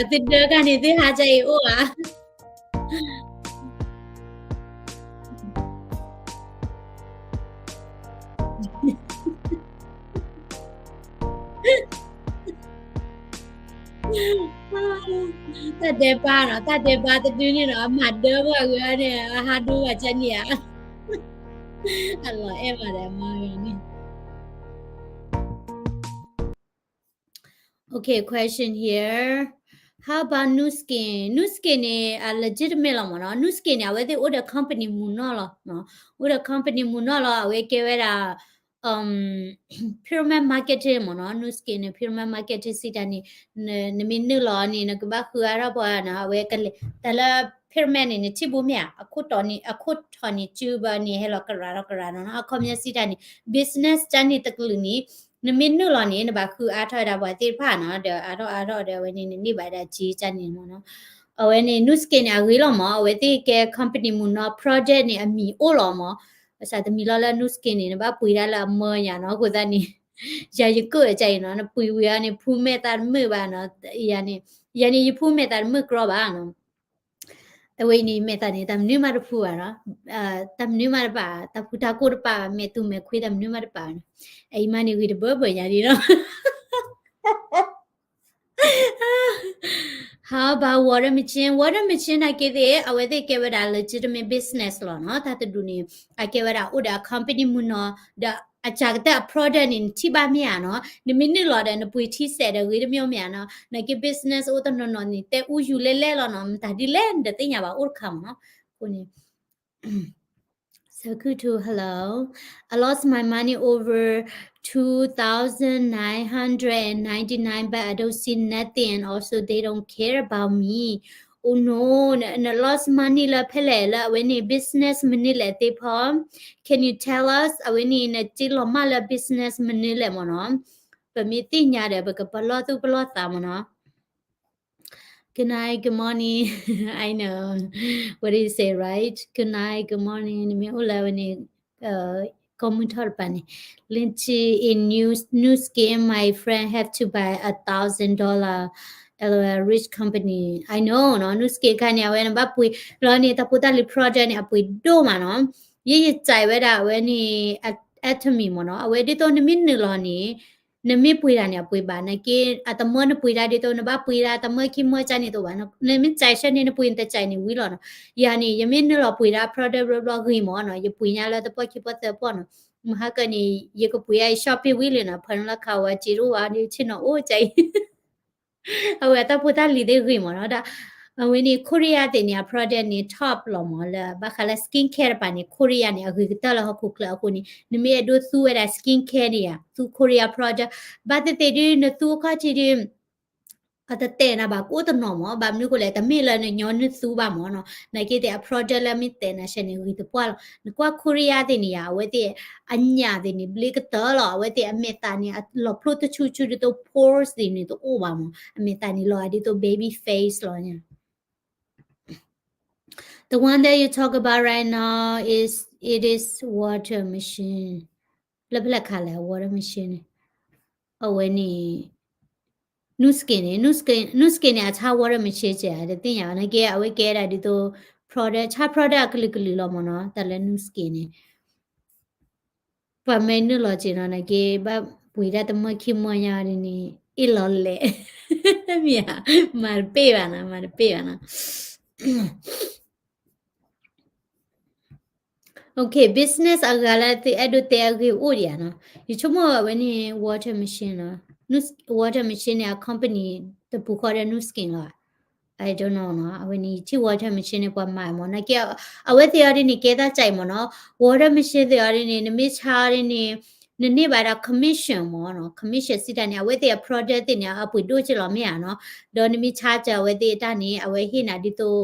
ဒၢတၢ်န့ၣ် သုဟးကၢ်အံၤ အိၣ်ဧါ. တၢ်ဒဲးဘးနီၤ, တၢ်ဒဲးဘးတဒုန့ၣ်နီၤ, အမၤဒၢပှၤဂၤန့ၣ် အဟးဒိဘၣ်ကန့ၣ်ဧါ. အလီၤအဲၣ်မးဒီးအမါဂၤန့ၣ်. Okay, question here. How about Nu Skin? Nu Skin န့ၣ် အ legitimate လီၤမၢ်နီၤ. Nu Skin န့ၣ် အဝဲသ့ၣ်အိၣ်ဒီး company မုၢ်နီၢ်လီၤ. အိၣ်ဒီး company မုၢ်နီၢ်လီၤ. အဝဲကဲဝဲဒၣ် pyramid marketing မၢ်နီၤ. Nu Skin န့ၣ် pyramid marketing စံးတၢ်န့ၣ် နမ့ၢ်နုာ်လီၤန့ၣ် နကဘၣ်ဃုအါထီၣ်ပှၤနီၤ. အဝဲကလဲၤ တၢ်လၢ pyramid န့ၣ် နထံၣ်ဘိမ့ၢ်ဧါ, အခိၣ်တီန့ၣ် အခိၣ်ထီၣ်န့ၣ် စုဘၢန့ၣ် ဟဲလီၤကရၢဒီးကရၢနီၤ. အခီပညီစံးတၢ်န့ၣ် business တၢ်န့ၣ်တကလုာ်န့ၣ် နမ့ၢ်နုာ်လီၤန့ၣ် နဘၣ်ဃုအါထီၣ်ဝဲဒၣ်ပှၤသ့ၣ်တဖၣ်နီၤ. ဒီးအါထီၣ်အါထီၣ်ဒီး အဝဲန့ၣ် နန့ၢ်ဘၣ်ဒၣ်စ့တၢ်န့ၣ်မၢ်နီၤ. အဝဲန့ၣ် Nu Skin န့ၣ် အဂ့ၤလီၤမၢ်. အဝဲသ့ၣ်ကဲ company မုၢ်နီၤ product န့ၣ် အမံၤအိၣ်လီၤမၢ်. ဘၣ်ဆၣ်တမံၤလီၤလၢ Nu Skin န့ၣ် နဘၣ်ပှ့ၤဒၣ်လၢအမၢယၤနီၤ. အဃိသတးန့ၣ် ယၤယကၢၣ်အကါအံၤနီၤ, နပှ့ၤဝံၤအီၤန့ၣ် ဖူမဲာ်သးတမုာ်ဘၣ်နီၤ. ယၤန့ၣ် ယၤန့ၣ် ယဖူမဲာ်သးတမုာ်ကြီဘၣ်နီၤ. အဝဲအံၤန့ၣ် မဲာ်သးန့ၣ် တၢ်မနုၤမးတဖူဘၣ်နီၤ. တၢ်မနုၤမးတပာ်, တၢ်ဖူတၢ်ကိၢ်တပာ်ဘၣ်, မဲာ်သူမဲာ်ခွံတၢ်မနုၤမးတပာ်ဘၣ်နီၤ. အအံၤမးန့ၣ် ဂ့ၤတဘၢဘၢညါဒ်နီၤ. How about Water Machine? Water Machine နာ်က့သ့ၣ် အဝဲသ့ၣ်ကဲဝဲဒၣ် legitimate business လီၤနီၤ. တၢ်တဒူၣ်န့ၣ် အကဲဝဲဒၣ်အိၣ်ဒီးအ company မုၢ်နီၤ, ဒီးအစှၤကတၢၢ်အ product န့ၣ် နထံၣ်ဘၣ်မ့ၢ်ဧါနီၤ. နမ့ၢ်နုာ်လီၤဒီး နပှ့ၤထံစဲးဒီး ဂ့ၤတမံၤမ့ၢ်ဧါနီၤ. နာ်က့ business အိၣ်တနီၤနီၤန့ၣ် တဲအူယူၤလဲလဲလီၤနီၤ. မတၤဒ်လဲၣ် နတသ့ၣ်ညါဘၣ် အိၣ်တခါမၢ်နီၤ. အဃိန့ၣ် Sakutu, hello. I lost my money over two thousand nine hundred and ninety-nine, but I don't see nothing, and also they don't care about me. Oh no, န loss money လၢဖဲလဲၣ်လၢအဝဲန့ၣ် business မနုၤလဲၣ်သ့ၣ်ဖီ Can you tell us အဝဲန့ၣ် နစ့လီၤမၢ်လၢ business မနုၤလဲၣ်မ့ၢ်နီၤ. ပမ့ၢ်သ့ၣ်ညါဒီး ပကပလီၢ်သူၣ်ပလီၢ်သးမ့ၢ်နီၤ. Good night, good morning. I know. What do you say, right? Good night, good morning. နမ့ၢ်အိၣ်လၢအဝဲန့ၣ် ကီၢ်မုၢ်ထီၣ်တပၤန့ၣ် Lindsay in new new skin, my friend have to buy a thousand dollar LOL rich company. I know နီၤ new skin ခါန့ၣ် အဝဲနဘၣ်ပှ့ၤလီၤန့ၣ် တၢ်ဖိတၢ်လံၤ project န့ၣ် အပှ့ၤဒိၣ်မးနီၤ. ယဲယစံးဝဲဒၣ်အဝဲန့ၣ် Atomy မ့ၢ်နီၤ အဝဲဒ်သိးနမ့ၢ်နုာ်လီၤန့ၣ် နမ့ၢ်ပှ့ၤတၢ်န့ၣ် အပှ့ၤဘၣ် နက့ အတမၢနပှ့ၤတၢ်ဒ်သိး နဘၣ်ပှ့ၤတၢ် တမၢခံမၢကန့ၣ်တအိၣ်ဘၣ်. နမ့ၢ်စံးဆၢန့ၣ် နပှ့ၤနတစံးန့ၣ်ဝံၤလီၤနီၤ. ယၤန့ၣ် ယမ့ၢ်နုာ်လီၤပှ့ၤတၢ် product ဘျီဘျီဂ့ၤမ့ၢ်နီၤ ယပှ့ၤညါလၢတပီၢ်ခံပီၢ်သၢပီၢ်နီၤ. မဟါကန့ၣ် ယကပှ့ၤယ shopping ဝံၤလံနီၤ ဖၢနလၢခးဝဲစ့တအိၣ်ဘၣ်ဒ်ဆ့ၣ်နီၤအိၣ်ကၠအံၤ အဝဲတၢ်ဖိတၢ်လံၤသ့ၣ်ဂ့ၤမ့ၢ်နီၤ အဝဲန့ၣ် Korea သ့ၣ်န့ၣ် အ product န့ၣ် top လီၤမ့ၢ် လၢဘၣ်ဃးလၢ skin care တပၤန့ၣ် Korea န့ၣ် အဂ့ၤကတၢၢ်လၢဟီၣ်ခိၣ်ချၢအဃိန့ၣ် နမ့ၢ်အဲၣ်ဒိးသူဝဲဒၣ် skin care န့ၣ်ယၤ သူ Korea product ဘၣ်သ့ၣ်သ့ၣ်ဒုး နသူအခီၣ်ထံးဒုး အတတဲာ်နၤဘၣ်ကိးတနီၤမ့ၢ် ဘၣ်မနုၤဃိလဲၣ် တမ့ၢ်လၢနညီနုၢ်သူဘၣ်မ့ၢ်နီၤ နာ်က့သ့ၣ်အ product လၢမ့ၢ်တဲာ်နၤဆဲန့ၣ် ဂ့ၤသပှၢ်လီၤ. နကွၢ် Korea သ့ၣ်န့ၣ်ယၤ အဝဲသ့ၣ်အညၣ်သ့ၣ်န့ၣ် ဘျ့ကတၢၢ်လီၤ အဝဲသ့ၣ်အမဲာ်သးန့ၣ် အလီၤဖျိတဆူဆူဒ်သိး pores သ့ၣ်န့ၣ်တအိၣ်ဘၣ်မ့ၢ် အမဲာ်သးန့ၣ်လီၤဂာ်ဒ်သိး baby face လီၤ. The one that you talk about right now is it is water machine. လၢဖဲလဲၣ်ခါလဲၣ် water machine န့ၣ် အဝဲန့ၣ် Nu Skin န့ၣ် Nu Skin န့ၣ် အဆါ water machine ကဲ တသ့ၣ်ညါဘၣ် နာ်က့ အဝဲကဲဒၣ်ဒ်သိး product ဆါ product အကလုာ်ကလုာ်လီၤမ့ၢ်နီၤ တၢ်လၢ Nu Skin န့ၣ် ပှၤမ့ၢ်နုာ်လီၤက့ၤနီၤ နာ်က့ ဘၣ်ပှ့ၤတၢ်တမၢခံမၢညါဒ်န့ၣ် အ့ၣ်လီၤလဲၣ် မ့ၢ်ဧါ မၤတပ့ၢ်ဘၣ်နီၤ မၤတပ့ၢ်ဘၣ်နီၤ Okay, business အဂၤလၢသုအဲၣ်ဒိးတဲအဂ့ၢ်အိၣ်ဒံးဧါနီၤ. ယဆိကမိၣ်အဝဲန့ၣ် water machine နီၤ. Nu water machine န့ၣ် အ company တပူၤဃီဒီး Nu Skin လီၤ. I don't know နီၤ. အဝဲန့ၣ် ယထံၣ် water machine န့ၣ် ပှၤမၤမ့ၢ်နီၤ. ကဲ အဝဲသ့ၣ်အီၤဒ်န့ၣ် ကဲသးကၠဲးမ့ၢ်နီၤ. Water machine သ့ၣ်အီၤဒ်န့ၣ် နမ့ၢ်ဆါအီၤဒ်န့ၣ် နန့ၢ်ဘၣ်ဒၣ် commission မ့ၢ်နီၤ. Commission စံးတၢ်န့ၣ် အဝဲသ့ၣ်အ product သ့ၣ်န့ၣ် အပှ့ၤဒိၣ်က့ၤလီၤမ့ၢ်ဧါနီၤ. ဒီးနမ့ၢ်ဆါစၢၤအဝဲသ့ၣ်တၢ်န့ၣ် အဝဲဟ့ၣ်နၤဒ်သိး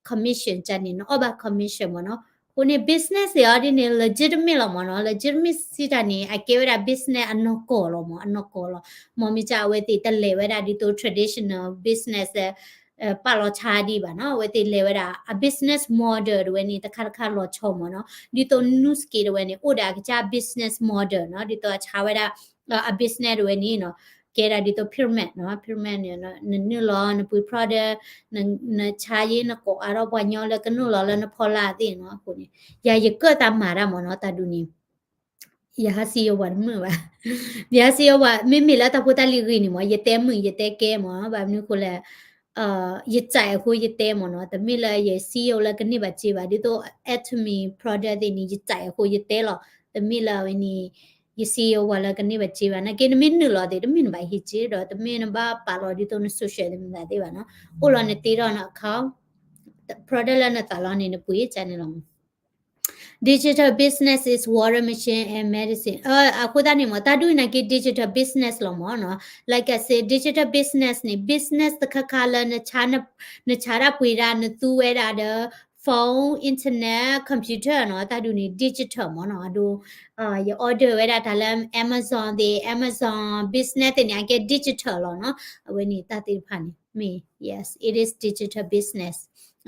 commission ကန့ၣ် နအီၣ်ဘၣ် commission မ့ၢ်နီၤ. အဃိန့ၣ် business သ့ၣ်အီၤဒ်န့ၣ် legitimate လီၤမ့ၢ်နီၤ. Legitimate စံးတၢ်န့ၣ် အကဲဝဲဒၣ် business အနီၢ်ကီၢ်လီၤမ့ၢ် အနီၢ်ကီၢ်လီၤ. မ့မ့ၢ်ကအဝဲသ့ၣ်တလဲၤဝဲဒၣ်ဒ်သိး traditional business ပာ်လီၤဆါဒံးဘၣ်နီၤ. အဝဲသ့ၣ်လဲၤဝဲဒၣ် အ business model တဝဲန့ၣ် တခါတခါလီၤဆီမ့ၢ်နီၤ. ဒ်သိး Nu Skin တဝဲန့ၣ် အိၣ်ဒီးအကစၢ် business model နီၤ. ဒ်သိးအဆါဝဲဒၣ် အ business တဝဲန့ၣ်နီၤ ကဲဒၣ်ဒ်သိး pyramid နီၤ. Pyramid န့ၣ် နနုာ်လီၤ နပှ့ၤ product နဆါယ့ နကိးအါထီၣ်ပှၤညီလၢကနုာ်လီၤလၢနဖီလာ်သ့ၣ်နီၤ. အဃိန့ၣ် ယၤယကၢၣ်သးမၤတၢ်မ့ၢ်နီၤ တၢ်ဒုးန့ၣ် ယဟးစံယိၤပှၤတမုာ်ဘၣ်. ယဟးစံယိၤပှၤ မ့မ့ၢ်လၢတၢ်ဖိတၢ်လံၤဂ့ၤန့ၣ်မ့ၢ် ယတဲမုာ်ယတဲကဲမ့ၢ် ဘၣ်မနုၤဃိလဲၣ် ယစံးအဃိယတဲမ့ၢ်နီၤ. တမ့ၢ်လၢယစံယိၤလၢကန့ၢ်ဘၣ်စ့ဘၣ် ဒ်သိး Atomy product သ့ၣ်န့ၣ် ယစံးအဃိယတဲလီၤ. တမ့ၢ်လၢအဝဲန့ၣ် ယစံယိၤပှၤလၢကန့ၢ်ဘၣ်စ့ဘၣ် နာ်က့ နမ့ၢ်နုာ်လီၤသ့ၣ် တမ့ၢ်နဘၣ်ဟ့ၣ်စ့ဒီး တမ့ၢ်နဘၣ်ပာ်လီၤဒ်သိးန social သ့ၣ်မတၤသ့ၣ်ဘၣ်နီၤ. အိၣ်လီၤနသ့ထီၣ်န account product လၢနသးလီန့ၣ် နပှ့ၤကန့ၣ်လီၤမ့ၢ် Digital business is water machine and medicine အဃိသတးန့ၣ်မ့ၢ် တၢ်ဒုးနာ်က့ digital business လီၤမ့ၢ်နီၤ. Like I said, digital business န့ၣ် business တခါခါလၢ နဆါတၢ်ပှ့ၤတၢ် နသူဝဲဒၣ်ဒီး phone, internet, computer နီၤ. တၢ်ဒုးန့ၣ် digital မ့ၢ်နီၤ. အဒိ ယ order ဝဲဒၣ်တၢ်လၢ Amazon သ့ၣ် Amazon business သ့ၣ်န့ၣ် အကဲ digital လီၤနီၤ. အဝဲန့ၣ်တၢ်သ့ၣ်တဖၣ်န့ၣ် မ့ၢ် yes, it is digital business.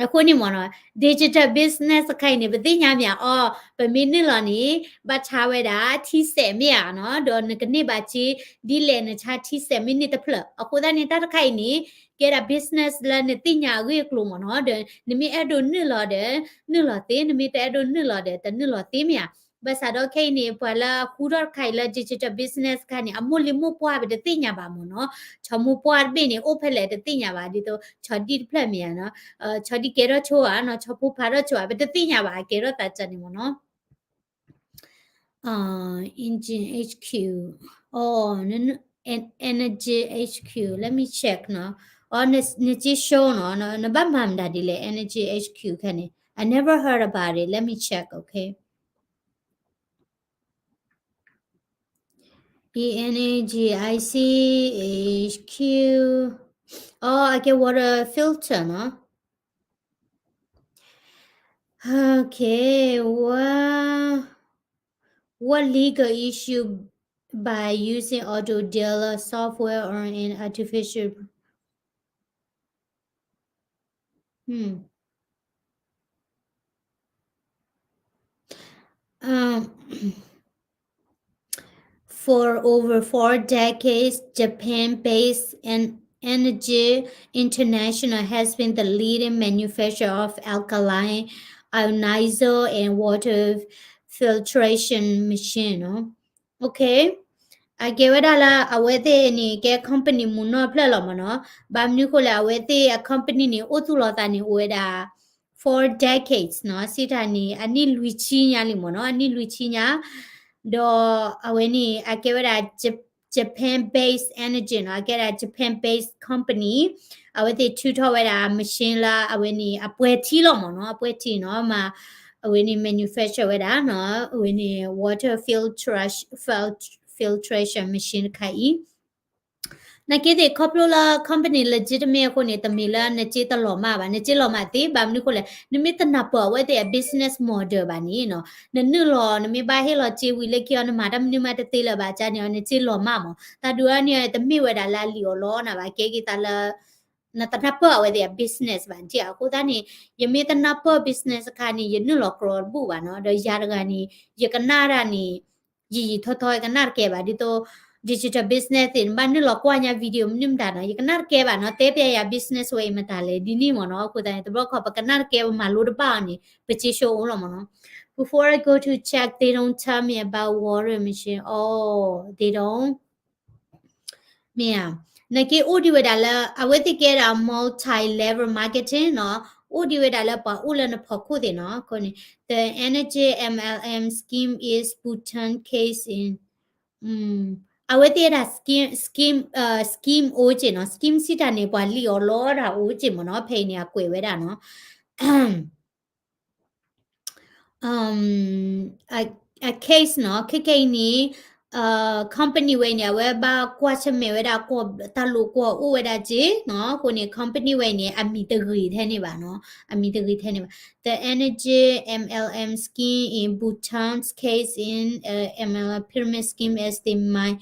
အဃိန့ၣ်မ့ၢ်နီၤ digital business တခါအံၤန့ၣ် ပသ့ၣ်ညါမ့ၢ်ဧါအီၤ ပမ့ၢ်နုာ်လီၤန့ၣ် ဘၣ်ဆါဝဲဒၣ် ထံစဲးမ့ၢ်ဧါနီၤ ဒီးနကန့ၢ်ဘၣ်စ့ ဒ်လဲၣ်နဆါထံစဲးမ့ၢ်န့ၢ်တဖျၢၣ်. အဃိသတးန့ၣ် တၢ်တခါအံၤန့ၣ် ကဲဒၣ် business လၢနသ့ၣ်ညါအဂ့ၢ်အကျိၤမ့ၢ်နီၤ ဒီးနမ့ၢ်အဲၣ်ဒိးနုာ်လီၤဒီး နုာ်လီၤသ့ နမ့ၢ်တအဲၣ်ဒိးနုာ်လီၤဒီး တနုာ်လီၤသ့မ့ၢ်ဧါ. ဘၣ်ဆၣ်ဒီးခဲအံၤန့ၣ် ပှၤလၢအဃုထီၣ်တခါအံၤလၢ digital business တခါန့ၣ် အမိၢ်လံၤမိၢ်ပှၢ်ပတသ့ၣ်ညါဘၣ်မ့ၢ်နီၤ. ဆီမိၢ်ပှၢ်တဘ့ၣ်န့ၣ် အိၣ်ဖဲလဲၣ်တသ့ၣ်ညါဘၣ် ဒ်သိးဆီဒံၣ်တဖျၢၣ်မ့ၢ်ဧါနီၤ, ဆီဒံၣ်ကဲထီၣ်ဆိဧါနီၤ, ဆီဖိဖးထီၣ်ဆိဧါ ပတသ့ၣ်ညါဘၣ် အကဲထီၣ်သးစၢ်န့ၣ်မ့ၢ်နီၤ. Engine H Q, အိ Energy H Q, let me check နီၤ. အိ နစ့ show နီၤ, နဘၣ်မၤမတၤဒ်လဲၣ် Energy H Q ခဲန့ၣ်, I never heard about it, let me check, okay. E N E G I C H Q. အိ အကဲ water filter နီၤ. Okay, what what legal issue by using auto dealer software or an artificial hmm. Um, for over four decades, Japan-based en- Energy International has been the leading manufacturer of alkaline ionizer and water filtration machine နီၤ. Okay, အကဲဝဲဒၣ်လၢအဝဲသ့ၣ်န့ၣ် ကဲ company မုၢ်နီၢ်ဖျၢၣ်လီၤမ့ၢ်နီၤ. ဘၣ်မနုၤဃိလဲၣ် အဝဲသ့ၣ်အ company န့ၣ် အိၣ်သူၣ်လီၤသးန့ၣ် အိၣ်ဝဲဒၣ် four decades နီၤ, စံးတၢ်န့ၣ် အနံၣ်လွံၢ်ဆံညါလံမ့ၢ်နီၤ, အနံၣ်လွံၢ်ဆံညါ, ဒီးအဝဲန့ၣ် အကဲဝဲဒၣ် Japan-based energy နီၤ, အကဲဒၣ် Japan-based company, အဝဲသ့ၣ်ထုးထီၣ်ဝဲဒၣ် machine လၢအဝဲန့ၣ် အပှဲၤထံလီၤမ့ၢ်နီၤ, အပှဲၤထံနီၤ, မ့ၢ်အဝဲန့ၣ် manufacture ဝဲဒၣ်နီၤ, အဝဲန့ၣ် water filtration, filtration machine တခါအံၤ နာ်က့သ့ၣ် ခီဖျိလၢ company legitimate အဃိန့ၣ် တမ့ၢ်လၢနစ့တလီၤမၢ်ဘၣ်, နစ့လီၤမၢ်သ့, ဘၣ်မနုၤဃိလဲၣ် နမ့ၢ်တနၢ်ပၢၢ်အဝဲသ့ၣ်အ business model ဘၣ်န့ၣ်နီၤ, နနုာ်လီၤ နမ့ၢ်ဘၣ်ဟ့ၣ်လီၤစ့ဝံၤလၢခံအီၤ နမၤတၢ်မနုၤမးတသ့လၢၤဘၣ် ကန့ၣ်အီၤ နစ့လီၤမၢ်မ့ၢ်, တၢ်ဒုးအီၤန့ၣ် တမ့ၢ်ဝဲဒၣ်လၢအလံာ်အီၤလီနၤဘၣ်, ကဲက့ၤသးလၢ နတနၢ်ပၢၢ်အဝဲသ့ၣ်အ business ဘၣ်, နထံၣ်ဧါ, အဃိသတးန့ၣ် ယမ့ၢ်တနၢ်ပၢၢ် business တခါန့ၣ် ယနုာ်လီၤကြီတဘူၣ်ဘၣ်နီၤ, ဒီးယၤတဂၤန့ၣ် ယကနၣ်တၢ်န့ၣ် ယံာ်ယံာ်ထီထီ ယကနၣ်တကဲဘၣ်, ဒ်သိး digital business သ့ၣ် နဘၣ်နုာ်လီၤကွၢ်ညါ video မနုၤမတၤနီၤ, ယကနၣ်တကဲဘၣ်နီၤ, တဲပျဲယၤ business ဝဲအံၤမတၤလဲၣ် ဒ်န့ၣ်မ့ၢ်နီၤ, အဃိသတးန့ၣ် တဘျီခီပကနၣ်တကဲ ပမၤလိတဘၣ်အီၤန့ၣ် ပစ့ဆိအိၣ်လီၤမ့ၢ်နီၤ. Before I go to check, they don't tell me about water machine. Oh, they don't. မ့ၢ်ဧါ, နာ်က့အိၣ်ဒံးဝဲဒၣ်လၢ အဝဲသ့ၣ်ကဲဒၣ် multi-level marketing နီၤ, အိၣ်ဒံးဝဲဒၣ်လၢပှၤအိၣ်လၢနဖီခိၣ်သ့ၣ်နီၤ, အဃိန့ၣ် the Energy M L M scheme is Bhutan case in, အဝဲသ့ၣ်ဒၣ် scheme, scheme, scheme အိၣ်က့နီၤ, scheme စံးတၢ်န့ၣ် ပှၤလံၣ်အီၤလီတၢ်အိၣ်က့မ့ၢ်နီၤ, ဖဲအံၤန့ၣ် အကွဲးဝဲဒၣ်နီၤ အ case နီၤ, ခဲခဲအံၤန့ၣ် company ဝဲအံၤန့ၣ် အဝဲဘၣ်ကွၢ်ဆၢၣ်မဲာ်ဝဲဒၣ် တၢ်လိာ်ကွီၢ်အိၣ်ဝဲဒၣ်က့နီၤ, အဃိန့ၣ် company ဝဲအံၤန့ၣ် အမံၤတဂ့ၤထဲန့ၣ်ဘၣ်နီၤ, အမံၤတဂ့ၤထဲန့ၣ်ဘၣ်. The Energy M L M scheme in Bhutan's case in, uh, M L M pyramid scheme as they mine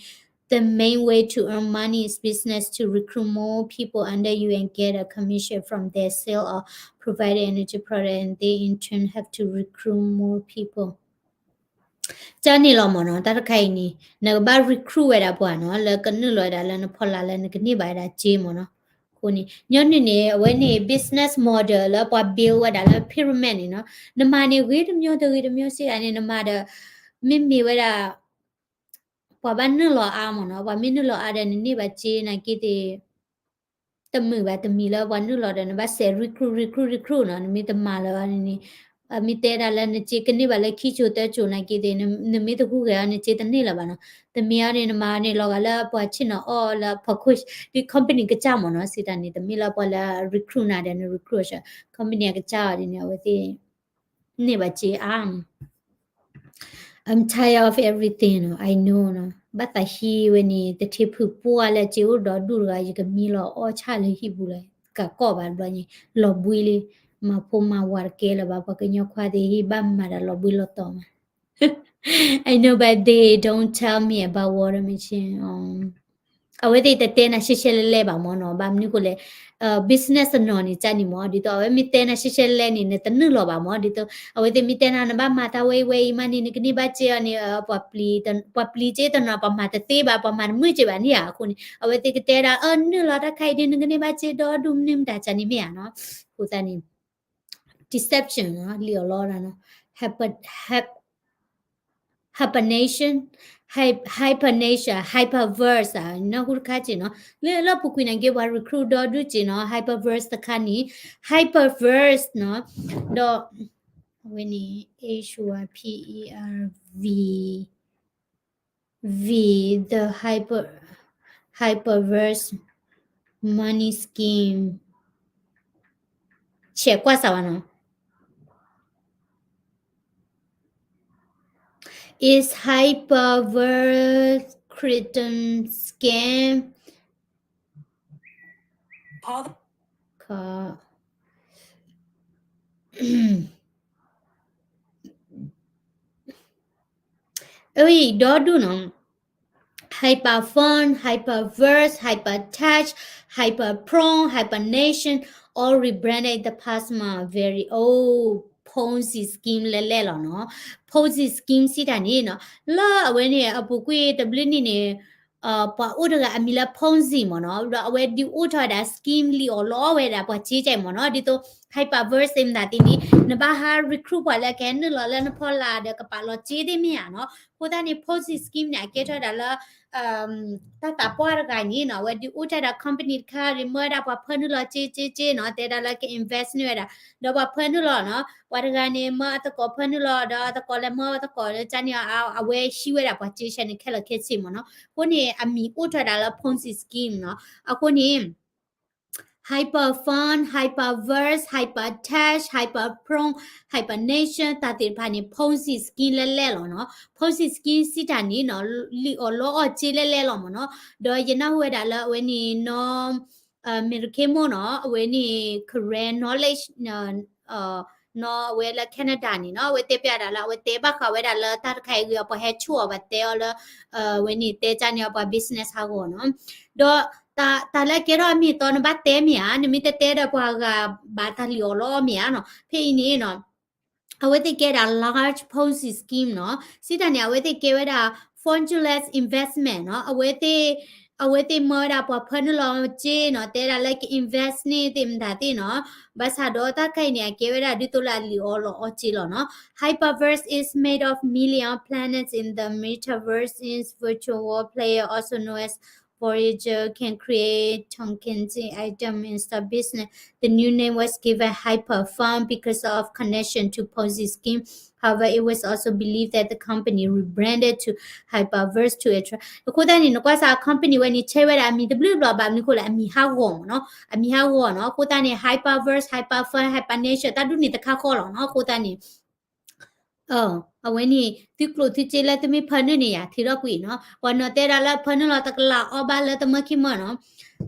the main way to earn money is business to recruit more people under you and get a commission from their sale of provided energy product, and they in turn have to recruit more people. ကန့ၣ်လီၤမ့ၢ်နီၤ, တၢ်တခါအံၤန့ၣ် နကဘၣ် recruit ဝဲဒၣ်ပှၤနီၤ, လၢကနုာ်လီၤဝဲဒၣ်လၢနဖီလာ်လၢနကန့ၢ်ဘၣ်ဝဲဒၣ်စ့မ့ၢ်နီၤ. အဃိန့ၣ် ညီနုၢ်န့ၣ် အဝဲန့ၣ် business model လၢပှၤ build ဝဲဒၣ်လၢ pyramid န့ၣ်နီၤ, နမၤန့ၣ် ဂ့ၤတမျိုးတဂ့ၤတမျိုးစံးဒၣ်န့ၣ် နမၤဒီး မ့မ့ၢ်ဝဲဒၣ် ပှၤဘၣ်နုာ်လီၤအါမ့ၢ်နီၤ, ပှၤမ့ၢ်နုာ်လီၤအါဒီးနန့ၢ်ဘၣ်စ့နာ်က့သ့ၣ် တမုာ်ဘၣ်, တမံၤလၢပှၤနုာ်လီၤဒီး နဘၣ်စဲး recruit recruit recruit နီၤ, နမ့ၢ်တမၤလၢၤဘၣ်န့ၣ်န့ၣ်, မ့ၢ်တဲဒၣ်လၢနစ့ကန့ၢ်ဘၣ်လၢခံကၠိသၢကၠိနာ်က့သ့ၣ် နမ့ၢ်တဟူးဂဲၤအီၤ နစ့တန့ၢ်လၢၤဘၣ်နီၤ. တမ့ၢ်အီၤန့ၣ် နမၤန့ၣ် လီၤဂာ်လၢပှၤဆ့ၣ်နီၤအီၣ်လၢဖီခိၣ် ဒ် company ကစၢ်မ့ၢ်နီၤ, စံးတၢ်န့ၣ် တမ့ၢ်လၢပှၤလၢ recruit နၤဒီး န recruit အီၤ, company အကစၢ်အီၤဒ်န့ၣ် အဝဲသ့ၣ် န့ၢ်ဘၣ်စ့အါမး. I'm tired of everything နီၤ, I know နီၤ, ဘၣ်သးဟံးဝဲန့ၣ် တထံဖုပှၢ်လၢစ့အိၣ်ဒီဒူၣ်တဂၤ ယကမံလီၤအီၣ်ဆၣ်လၢဟံၣ်ပူၤလီၤ, ကးကီၢ်ဘၣ်တဘျီန့ၣ် လီၤဘှံးလံ, မၤဖိမၤဝၤတကဲလၢၤဘၣ်, ပှၤကညီခွါသ့ၣ်ဟံၣ်ဘၣ်မၤတၢ်လီၤဘှံးလီၤတီၤမး. I know, but they don't tell me about water machine. အဝဲသ့ၣ်တတဲနၤရှဲရှဲလဲလဲဘၣ်မ့ၢ်နီၤ, ဘၣ်မနုၤဃိလဲၣ်, business တနီၤန့ၣ် ကန့ၣ်မ့ၢ်, ဒ်သိးအဝဲမ့ၢ်တဲနၤရှဲရှဲလဲလဲန့ၣ် နတနုာ်လီၤဘၣ်မ့ၢ်, ဒ်သိး အဝဲသ့ၣ်မ့ၢ်တဲနၤ နဘၣ်မၤတၢ်ဝဲအံၤဝဲအံၤမးန့ၣ် နကန့ၢ်ဘၣ်စ့အီၤန့ၣ်, ပှၤပျံၤစ့တနီၤ ပှၤမၤတသ့ဘၣ်, ပှၤမၤတမုာ်စ့ဘၣ်န့ၣ်ဧါ, အဃိန့ၣ် အဝဲသ့ၣ်ကတဲဒၣ် အၢ နုာ်လီၤတၢ်ခါအံၤဒီး နကန့ၢ်ဘၣ်စ့ဒီဒူၣ်မနုၤမတၤ ကန့ၣ်မ့ၢ်ဧါနီၤ, အဃိသတးန့ၣ် deception နီၤ, လံၣ်အီၤလီၤဒၣ်နီၤ, hyper, hyper, hypernation, hy, hypernation, hyperverse နီၢ်ဟူတခါစ့ၢ်နီၤ, လၢလၢပူၤကွံာ်န့ၣ်က့ၤ ပှၤ recruit ဒီဒူၣ်စ့ၢ်နီၤ, hyperverse တခါန့ၣ်, hyperverse နီၤ, ဒီး အဝဲန့ၣ် H Y P E R V V, the hyper, hyperverse money scheme. ဆဲးကွၢ်စးဝဲနီၤ. Is hyperverse crypto scam? Call the အံၤ ဒီဒူၣ်နီၤ Hyperfund, Hyperverse, Hypertouch, Hyperpron, Hypernation, all rebranded in the past month, very old Ponzi scheme လဲၣ်လဲၣ်လီၤနီၤ. Ponzi scheme စံးတၢ်န့ၣ်နီၤ လၢအဝဲန့ၣ် အပူၤကွံာ်တဘျုးနံၣ်န့ၣ် ပှၤအိၣ်တဂၤအမံၤလၢ Ponzi မ့ၢ်နီၤ, ဒီးအဝဲဒုးအိၣ်ထီၣ်ဝဲဒၣ် scheme လံၣ်အီၣ်လီအီၣ်ဝဲဒၣ်ပှၤစ့ကဲမ့ၢ်နီၤ, ဒ်သိး Hyperverse မတၤသ့ၣ်န့ၣ် နဘၣ်ဟး recruit ပှၤလၢကဟဲနုာ်လီၤလၢနဖီလာ်ဒီးကပာ်လီၤစ့သ့ၣ်မ့ၢ်ဧါနီၤ. အဃိသတးန့ၣ် Ponzi scheme န့ၣ် အကဲထီၣ်ဝဲဒၣ်လၢ တၢ်သးပှၢ်တဂၤန့ၣ်နီၤ အဝဲဒုးအိၣ်ထီၣ်ဝဲဒၣ် company တခါ မၢဝဲဒၣ်ပှၤဖၢနုာ်လီၤစ့စ့စ့နီၤ, တဲဒၣ်လၢက invest န့ၢ်ဝဲဒၣ်, ဒီးပှၤဖၢနုာ်လီၤနီၤ, ပှၤတဂၤန့ၣ် မၢအသကိးဖၢနုာ်လီၤ ဒီးအသကိးလဲၤမၢအသကိးဒီး ကန့ၣ် အဝဲဟံးဝဲဒၣ်ပှၤစ့ဆဲန့ၣ် ခဲလၢာ်ခဲဆ့မ့ၢ်နီၤ. အဃိန့ၣ် အမံၤအိၣ်ထီၣ်ဝဲဒၣ်လၢ Ponzi scheme နီၤ. အဃိန့ၣ် Hyperfund, Hyperverse, Hypertouch, Hyperpron, Hypernation တၢ်သ့ၣ်တဖၣ်န့ၣ် Ponzi scheme လဲၣ်လဲၣ်လီၤနီၤ. Ponzi scheme စံးတၢ်န့ၣ်နီၤ လံၣ်အီၣ်လီအီၣ်စ့လဲၣ်လဲၣ်လီၤမ့ၢ်နီၤ. ဒီးယနၢ်ဟူဝဲဒၣ်လၢအဝဲန့ၣ်နီၤ American မ့ၢ်နီၤ အဝဲန့ၣ် Karen Knowledge နီၤ အဝဲလၢ Canada န့ၣ်နီၤ အဝဲတဲပျးဒၣ်လၢ အဝဲတဲဘၣ်ဃးဝဲဒၣ်လၢတၢ်တခါအံၤဂ့ၤ ပှၤဟဲဆူၣ်အီၤ ပှၤတဲအီၤလၢ အဝဲန့ၣ်တဲတၢ်န့ၣ် ပှၤ business ဟးဂီၤနီၤ. ဒီးတၢ်လၢအကဲထီၣ်အမ့ၢ်အတီ နဘၣ်တဲမ့ၢ်ဧါ, နမ့ၢ်တတဲဒီးပှၤဂၤဘၣ်တၢ်လံၣ်အီၣ်လီအီၣ်မ့ၢ်ဧါနီၤ. ဖဲအံၤန့ၣ်နီၤ အဝဲသ့ၣ်ကဲဒၣ် large Ponzi scheme နီၤ. စံးတၢ်န့ၣ် အဝဲသ့ၣ်ကဲဝဲဒၣ် fraudulent investment နီၤ. အဝဲသ့ၣ် အဝဲသ့ၣ်မၢဝဲဒၣ်ပှၤဖၢနုာ်လီၤစ့နီၤ, တဲဒၣ်လၢက invest န့ၢ်သ့ၣ်မတၤသ့ၣ်နီၤ. ဘၣ်ဆၣ်ဒီးတၢ်တခါအံၤန့ၣ် အကဲဝဲဒၣ်ဒ်သိးလၢအလံၣ်အီၣ်လီအီၣ်စ့လီၤနီၤ. Hyperverse is made of million planets in the metaverse in virtual world. Player, also known as Voyager, can create tokens, item, and start business. The new name was given Hyperfund because of connection to Ponzi scheme. However, it was also believed that the company rebranded to Hyperverse to attract. အဃိသတးန့ၣ် နကွၢ်စ့ၢ် company ဝဲန့ၣ် ဆဲးဝဲဒၣ်အမံၤတဘျုးဘျီဘၣ် မနုၤအဃိလဲၣ် အမံၤဟးဂီၤမ့ၢ်နီၤ, အမံၤဟးဂီၤနီၤ. အဃိသတးန့ၣ် Hyperverse, Hyperfund, Hypernation တၢ်ဒ်န့ၣ်တခါဃီလီၤနီၤ. အဃိသတးန့ၣ် အဝဲန့ၣ် သုကျိၣ်သုစ့လၢသုမ့ၢ်ဖၢနုာ်န့ၣ်ယၤ ထုးထီၣ်ကွံာ်နီၤ. ပှၤနီၤတဲဒၣ်လၢဖၢနုာ်လီၤတကလးအီၣ်ဘၣ်လၢတမၢခံမၢနီၤ.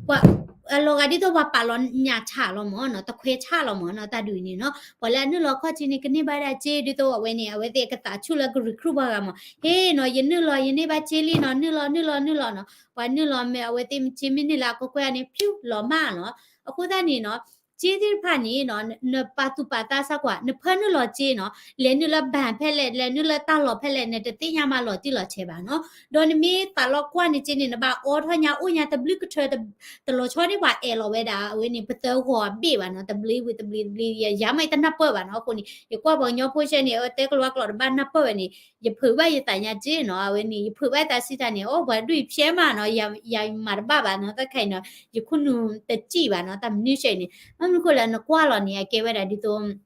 ပှၤ အလီၤဂာ်ဒ်သိးပှၤပာ်လီၤညၣ်ဆၣ်လီၤမ့ၢ်နီၤ, တခွဲဆၣ်လီၤမ့ၢ်နီၤ, တၢ်ဒုးန့ၣ်နီၤ. ပှၤလၢအနုာ်လီၤခီၣ်ထံးန့ၣ် ကန့ၢ်ဘၣ်ဒၣ်စ့ဒ်သိးအဝဲန့ၣ် အဝဲသ့ၣ်ကသးဆူၣ်လၢက recruit ပှၤဂၤမ့ၢ်. ဟ့ၣ်နီၤ ယနုာ်လီၤ ယန့ၢ်ဘၣ်စ့လံနီၤ, နုာ်လီၤ နုာ်လီၤ နုာ်လီၤနီၤ. ပှၤနုာ်လီၤမ့ၢ် အဝဲသ့ၣ်မ့ၢ်စ့မ့ၢ်န့ၢ်လၢအကကွဲၢ်န့ၣ် ဖၠူ လီၤမၢ်နီၤ. အဃိသတးန့ၣ်နီၤ စ့သ့ၣ်တဖၣ်န့ၣ်နီၤ နပာ်သူၣ်ပာ်သးစ့ၢ်ကီး နဖၢနုာ်လီၤစ့နီၤ, လဲၤနုာ်လၢ bank ဖဲလဲၣ် လဲၤနုာ်လၢတၢ်လီၢ်ဖဲလဲၣ် နတသ့ၣ်ညါမးလီၤတံၢ်လီၤဆဲးဘၣ်နီၤ. ဒီးနမ့ၢ်သးလီၤကွၢ်န့ၣ်စ့န့ၣ် နဘၣ်အိးထီၣ်ညါအိၣ်ညါတဘျုးကထၢ တလီၤဆီန့ၢ်ပှၤအဲၣ်လီၤဝဲဒၣ် အဝဲန့ၣ် ပသၢဂီၤအဘ့ၣ်ဘၣ်နီၤ, တဘျ့ဝံၤတဘျ့တဘျ့ ယၤမးယတနၢ်ပၢၢ်ဘၣ်နီၤ. အဃိန့ၣ် ယကွၢ်ပှၤကညီဖိဆဲန့ၣ် အဝဲတဲကလီကလီတဘၣ်နၢ်ပၢၢ်ဝဲန့ၣ် ယဖုးဘၣ်ယသးညါစ့နီၤ. အဝဲန့ၣ် ယဖုးဘၣ်သးစံးတၢ်န့ၣ် အိၣ်ပှၤဒုးယဖျဲမးနီၤ, ယၤယမၤတဘၣ်ဘၣ်နီၤ, တၢ်ခါအံၤနီၤ ယခိၣ်နူာ်တစံၣ်ဘၣ်နီၤ, တၢ်မနုၤဆဲအံၤန့ၣ် မ့ၢ်မနုၤအဃိလဲၣ် နကွၢ်လီၤန့ၣ် အကဲဝဲဒၣ်ဒ်သိး တၢ်လံၣ်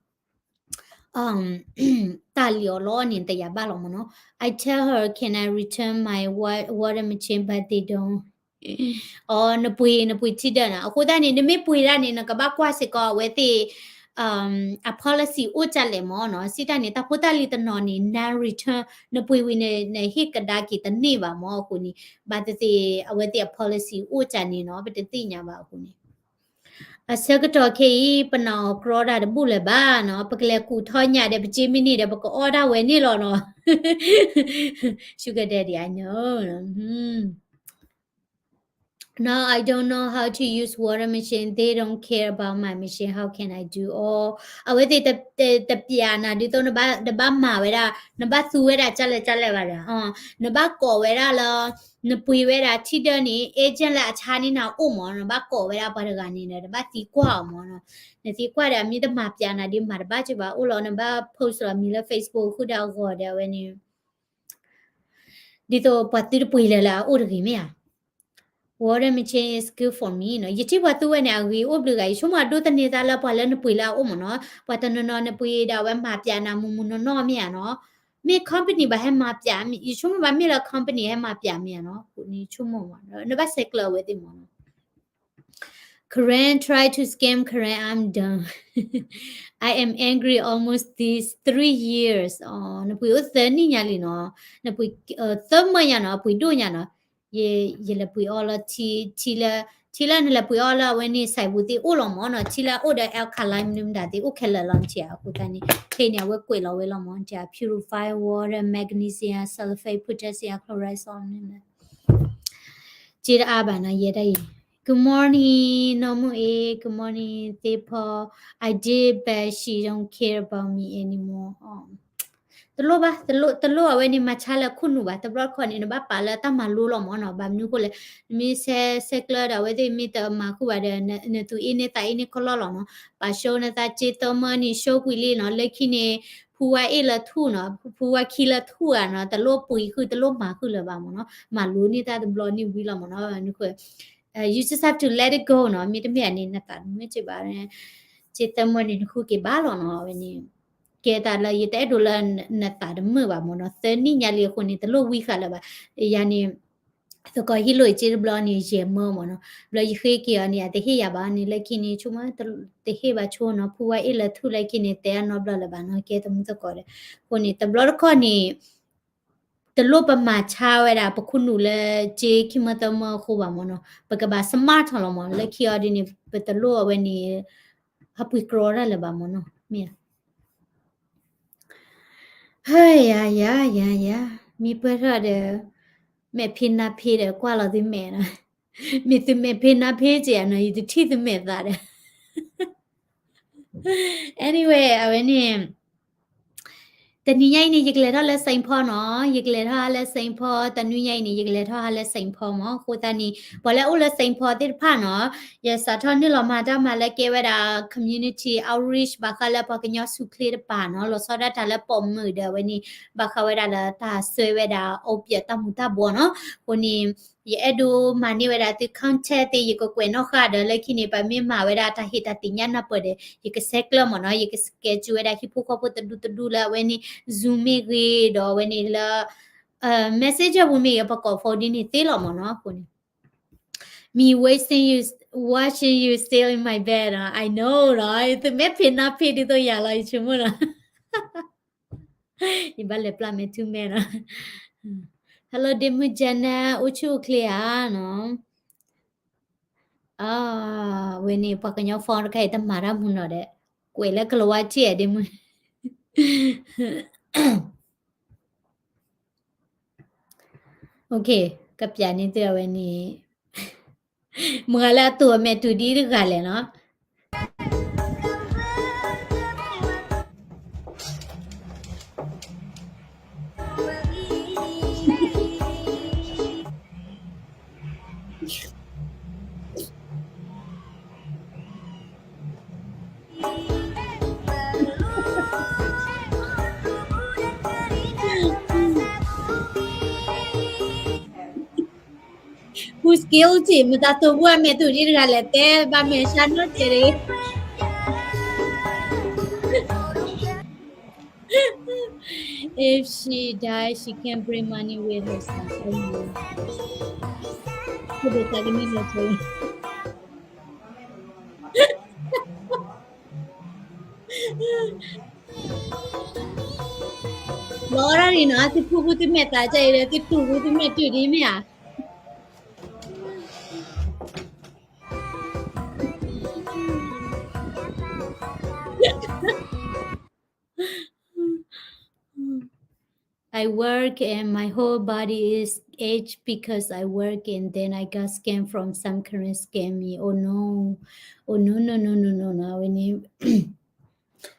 အီၣ်လီအီၣ်န့ၣ် တယာ်ဘၣ်လီၤမ့ၢ်နီၤ. I tell her, can I return my wa- water machine, but they don't. အီ နပှ့ၤ နပှ့ၤထံဒၢနီၤ. အဃိသတးန့ၣ် နမ့ၢ်ပှ့ၤဒၣ်န့ၣ် နကဘၣ်ကွၢ်စ့ၢ်ကီးအဝဲသ့ၣ် အ policy အိၣ်ဒ်လဲၣ်မ့ၢ်နီၤ. စံးတၢ်န့ၣ် တၢ်ဖိတၢ်လံၤတနီၤန့ၣ် non return နပှ့ၤဝံၤန့ၣ် နဟ့ၣ်ကဒါက့ၤတန့ၢ်ဘၣ်မ့ၢ်အဃိန့ၣ် ဘၣ်သ့ၣ်သ့ၣ် အဝဲသ့ၣ်အ policy အိၣ်ဒ်န့ၣ်နီၤ ပတသ့ၣ်ညါဘၣ်အဃိန့ၣ် အဆၢကတီၢ်ခဲအံၤ ပနၢ်အီၣ်ကြီတၢ်တဘူၣ်လၢၤဘၣ်နီၤ, ပကလဲၤကူၣ်ထီၣ်ညၣ်ဒီး ပစ့မ့ၢ်န့ၢ်ဒီး ပကအီၣ်ဒၣ်ဝဲန့ၣ်လီၤနီၤ. Sugar daddy, I know. No, I don't know how to use water machine. They don't care about my machine. How can I do all? အဝဲသ့ၣ်တ တ တပျးနၤ ဒ်သိးနဘၣ် တဘၣ်မၤဝဲဒၣ် နဘၣ်သူဝဲဒၣ်ကၢ်လဲၣ်ကၢ်လဲၣ်ဘၣ်ဒီး နဘၣ်ကိးဝဲဒၣ်လၢ နပှ့ၤဝဲဒၣ်ထံဒၢန့ၣ် agent လၢအဆါန့ၢ်နၤအိၣ်မ့ၢ်နီၤ, နဘၣ်ကိးဝဲဒၣ်ပှၤတဂၤန့ၣ်ဒီး နဘၣ်သံကွၢ်အီၤမ့ၢ်နီၤ. နသံကွၢ်ဒီး အမ့ၢ်တမၤပျးနၤဒီး မၤတဘၣ်က့ၤဘၣ် အိၣ်လီၤ နဘၣ် post လီၤမံၤလၢ Facebook ဃုာ်ဒီးအဂီၢ်ဒီး အဝဲန့ၣ် ဒ်သိးပှၤသုတပှ့ၤလၢၤလၢအအိၣ်တဂ့ၤမ့ၢ်ဧါ. Water machine is good for me နီၤ, ယထံၣ်ပှၤသူဝဲန့ၣ် အဂ့ၤအိၣ်ဘျုးဂၤ, ယဆိကမိၣ်အဒိတန့ၢ်သးလၢပှၤလၢနပှ့ၤလၢအအိၣ်မ့ၢ်နီၤ, ပှၤတနီၤနီၤနပှ့ၤဒီးအဝဲမၤပျးနၤမုၢ်မုၢ်နီၢ်နီၢ်မ့ၢ်ဧါနီၤ, မ့ၢ် company ဘၣ်ဟဲမၤပျး, ယဆိကမိၣ်ဘၣ်မ့ၢ်လၢ company ဟဲမၤပျးမ့ၢ်ဧါနီၤ, အဃိန့ၣ်ဆိကမိၣ်မ့ၢ် နဘၣ်ဆဲးကျၢအဝဲသ့ၣ်မ့ၢ်နီၤ. Karen try to scam Karen, I'm done. I am angry almost these three years. နပှ့ၤအိၣ်သၢနံၣ်ညါလံနီၤ, နပှ့ၤသၢမၢညါနီၤ, အပှ့ၤဒိၣ်ညါနီၤ. ယလဲၤပှ့ၤအီလၢထံ, ထံလၢနလဲၤပှ့ၤအီလၢအဝဲန့ၣ် စဲးပူၤသ့ၣ်အိၣ်လီၤမၢ်နီၤ, ထံလၢအအိၣ်ဒီး alkaline မနုၤမတၤသ့ၣ်အိၣ်ခဲလၢာ်လီၤ နထံၣ်ဧါ, အဃိသတးန့ၣ် ခဲအံၤန့ၣ် အဝဲကွဲးလီၤဝဲလီၤမၢ်နီၤ, purify water, magnesium sulfate, potassium chloride န့ၣ် က့တအါဘၣ်နီၤ ယဲဒၣ်အံၤ. Good morning နီၢ်မုၢ်အ့, good morning သ့ၣ်ဖီ, I did but she don't care about me anymore. တလိၣ်ဘၣ်, တလိၣ်အဝဲန့ၣ် မၤဆါလၢခိၣ်နူာ်ဘၣ်, တဘျီတခီၣ်န့ၣ် နဘၣ်ပာ်လၢတၢ်မၤလိလီၤမၢ်နီၤ, ဘၣ်မနုၤအဃိလဲၣ်, နမ့ၢ်ဆဲးဆဲးကျၢဒီး အဝဲသ့ၣ်မ့ၢ်တမၤဃုာ်ဘၣ်ဒီး နသူၣ်အ့န့သးအ့န့ၣ်ခီလီၢ်လီၤနီၤ, ပာ် show နသးစ့သၢမၢန့ၣ် show ကွံာ်လံနီၤ, လၢခံန့ၣ် ဖူဝါအ့ၣ်လၢထူၣ်နီၤ, ဖူဝါခံလၢထူၣ်ဧါနီၤ, တလိၣ်ပှ့ၤဃုာ် တလိၣ်မၤဃုာ်လၢၤဘၣ်မၢ်နီၤ, မၤလိန့ၢ်တၢ်တဘျီန့ၣ်ဝံၤလီၤမၢ်နီၤ, နဃု you just have to let it go နီၤ, မ့တမ့ၢ်န့ၣ် နသးတမုာ်က့ဘၣ်, စ့သၢမၢန့ၣ် နဃုက့ၤဘၣ်လီၤနီၤ, အဝဲန့ၣ် ကဲသးလၢယတအဲၣ်ဒိးလၢနသးတမုာ်ဘၣ်မၢ်နီၤ, သၢနံၣ်ညါလံအဃိန့ၣ် တလိၣ်ဝံဃာ်လၢၤဘၣ်, ယၤန့ၣ် သကိးဟ့ၣ်လိာ်စ့တဘျီန့ၣ် ယဲၢ်မၢမၢ်နီၤ, ဘျီယဃ့က့ၤအီၤန့ၣ် အတဟ့ၣ်ယၤဘၣ်န့ၣ် လၢခံန့ၣ် ဆိကမိၣ် တဟ့ၣ်ဘၣ်ဆိနီၤ, ဖူဝါအ့ၣ်လၢထူၣ်လၢခံန့ၣ် တဲအနီတဘျီလၢၤဘၣ်နီၤ, ကဲတမုာ်သကိးဒီး, အဃိန့ၣ် တဘျီတခီၣ်န့ၣ် တလိၣ်ပမၤဆါဝဲဒၣ် ပခိၣ်နူာ်လၢစ့ခံမၢသၢမၢအဃိဘၣ်မၢ်နီၤ, ပကဘၣ် smart ထီၣ်လီၤမၢ်, လၢခံအီၤဒ်န့ၣ် ပတလိၣ်အဝဲန့ၣ် ဟးပှ့ၤကြီတၢ်လၢၤဘၣ်မၢ်နီၤ, မ့ၢ်ဧါ ဟဲယၤယၤယၤယၤ, မ့ၢ်ပှဲၤထီၣ်ဒီး မဲာ်ဖံနါဖံဒီး ကွၢ်လီၤသုမဲာ်နီၤ, မ့ၢ်သုမဲာ်ဖံနါဖံက့ၤဧါနီၤ, ယတထံၣ်သုမဲာ်သးဒီး anyway အဝဲန့ၣ် တနံၤညါအံၤန့ၣ် ယကလဲၤထီၣ်လၢ Saint Paul နီၤ, ယကလဲၤထီၣ်ဟးလၢ Saint Paul, တနွံညါအံၤန့ၣ် ယကလဲၤထီၣ်ဟးလၢ Saint Paul မၢ်, အဃိသတးန့ၣ် ပှၤလၢအိၣ်လၢ Saint Paul သ့ၣ်တဖၣ်နီၤ, ယစးထီၣ်နုာ်လီၤမၤတၢ်မၤလၢကဲဝဲဒၣ် community outreach ဘၣ်ဃးလၢပှၤကညီဆူၣ်ချ့တပၤနီၤ, လီၤဆီဒၣ်တၢ်လၢပိာ်မုၣ်ဒီးအဝဲန့ၣ် ဘၣ်ဃးဝဲဒၣ်လၢတၢ်ဆှၢဝဲဒၣ် opiate တၢ်မူၤတၢ်ဘှီးနီၤ, အဃိန့ၣ် ယအဲၣ်ဒိးမၤန့ၢ်ဝဲဒၣ်သု contact သ့ၣ် ယကကွဲးနီၣ်ဃာ်ဒီး လၢခံန့ၣ် ပမ့ၢ်မၤဝဲဒၣ်တၢ်ဟ့ၣ်တၢ်သ့ၣ်ညါနၢ်ပၢၢ်ဒီး ယကဆဲးကျၢမၢ်နီၤ, ယက schedule ဝဲဒၣ်ဟံၣ်ဖိဃီဖိတဒူတဒူလၢအဝဲန့ၣ် Zoom မ့ၢ်ဂ့ၤဒီး အဝဲန့ၣ်လၢ Messenger ပူၤမ့ၢ်ဂ့ၤ ပကိး phone ဒ်န့ၣ်သ့လီၤမၢ်နီၤ, အဃိန့ၣ် me wishing you, watching you still in my bed နီၤ, I know နီၤ, သုမဲာ်ဖံနါဖံဒ်သိးယၤလီၤ ယဆိကမိၣ်နီၤ ယဘၣ်လဲၤပျၢ်မဲာ်ထူမဲာ်နီၤ, Hello ဒ့မုၣ် Janet အိၣ်ဆူၣ်အိၣ်ချ့ဧါနီၤ, အဝဲန့ၣ် ပှၤကညီ phone တခါအံၤ တမၤတၢ်မူနီၤဒီး ကွဲးလၢကလၤဝါထံၣ်ဧါ ဒ့မုၣ် ကပျးန့ၢ်သုအဝဲန့ၣ်, မုၢ်ဂၤလၢအတိာ်အမဲာ်တူၢ်ဒ်တဂၤလဲၣ်နီၤ. Who's guilty? မတၤသိၣ်ဘှံးအမဲာ်တူၢ်ဒ်တဂၤလဲၣ်, တဲဘၣ်မဲာ်ဆှးနီၢ်ကဲးတဂ့ၤ. If she dies, she can't bring money with her son. လီၤရၣ်ရံၣ်နီၤ, သုဖူဖူသုမဲာ်သးကဲအံၤဒီး သုတူၢ်ဖူသုမဲာ်တူၢ်ဒ်မ့ၢ်ဧါ. I work and my whole body is ache because I work and then I got scammed from some Korean scam me. Oh no. Oh no, no, no, no, no, no. အဝဲန့ၣ်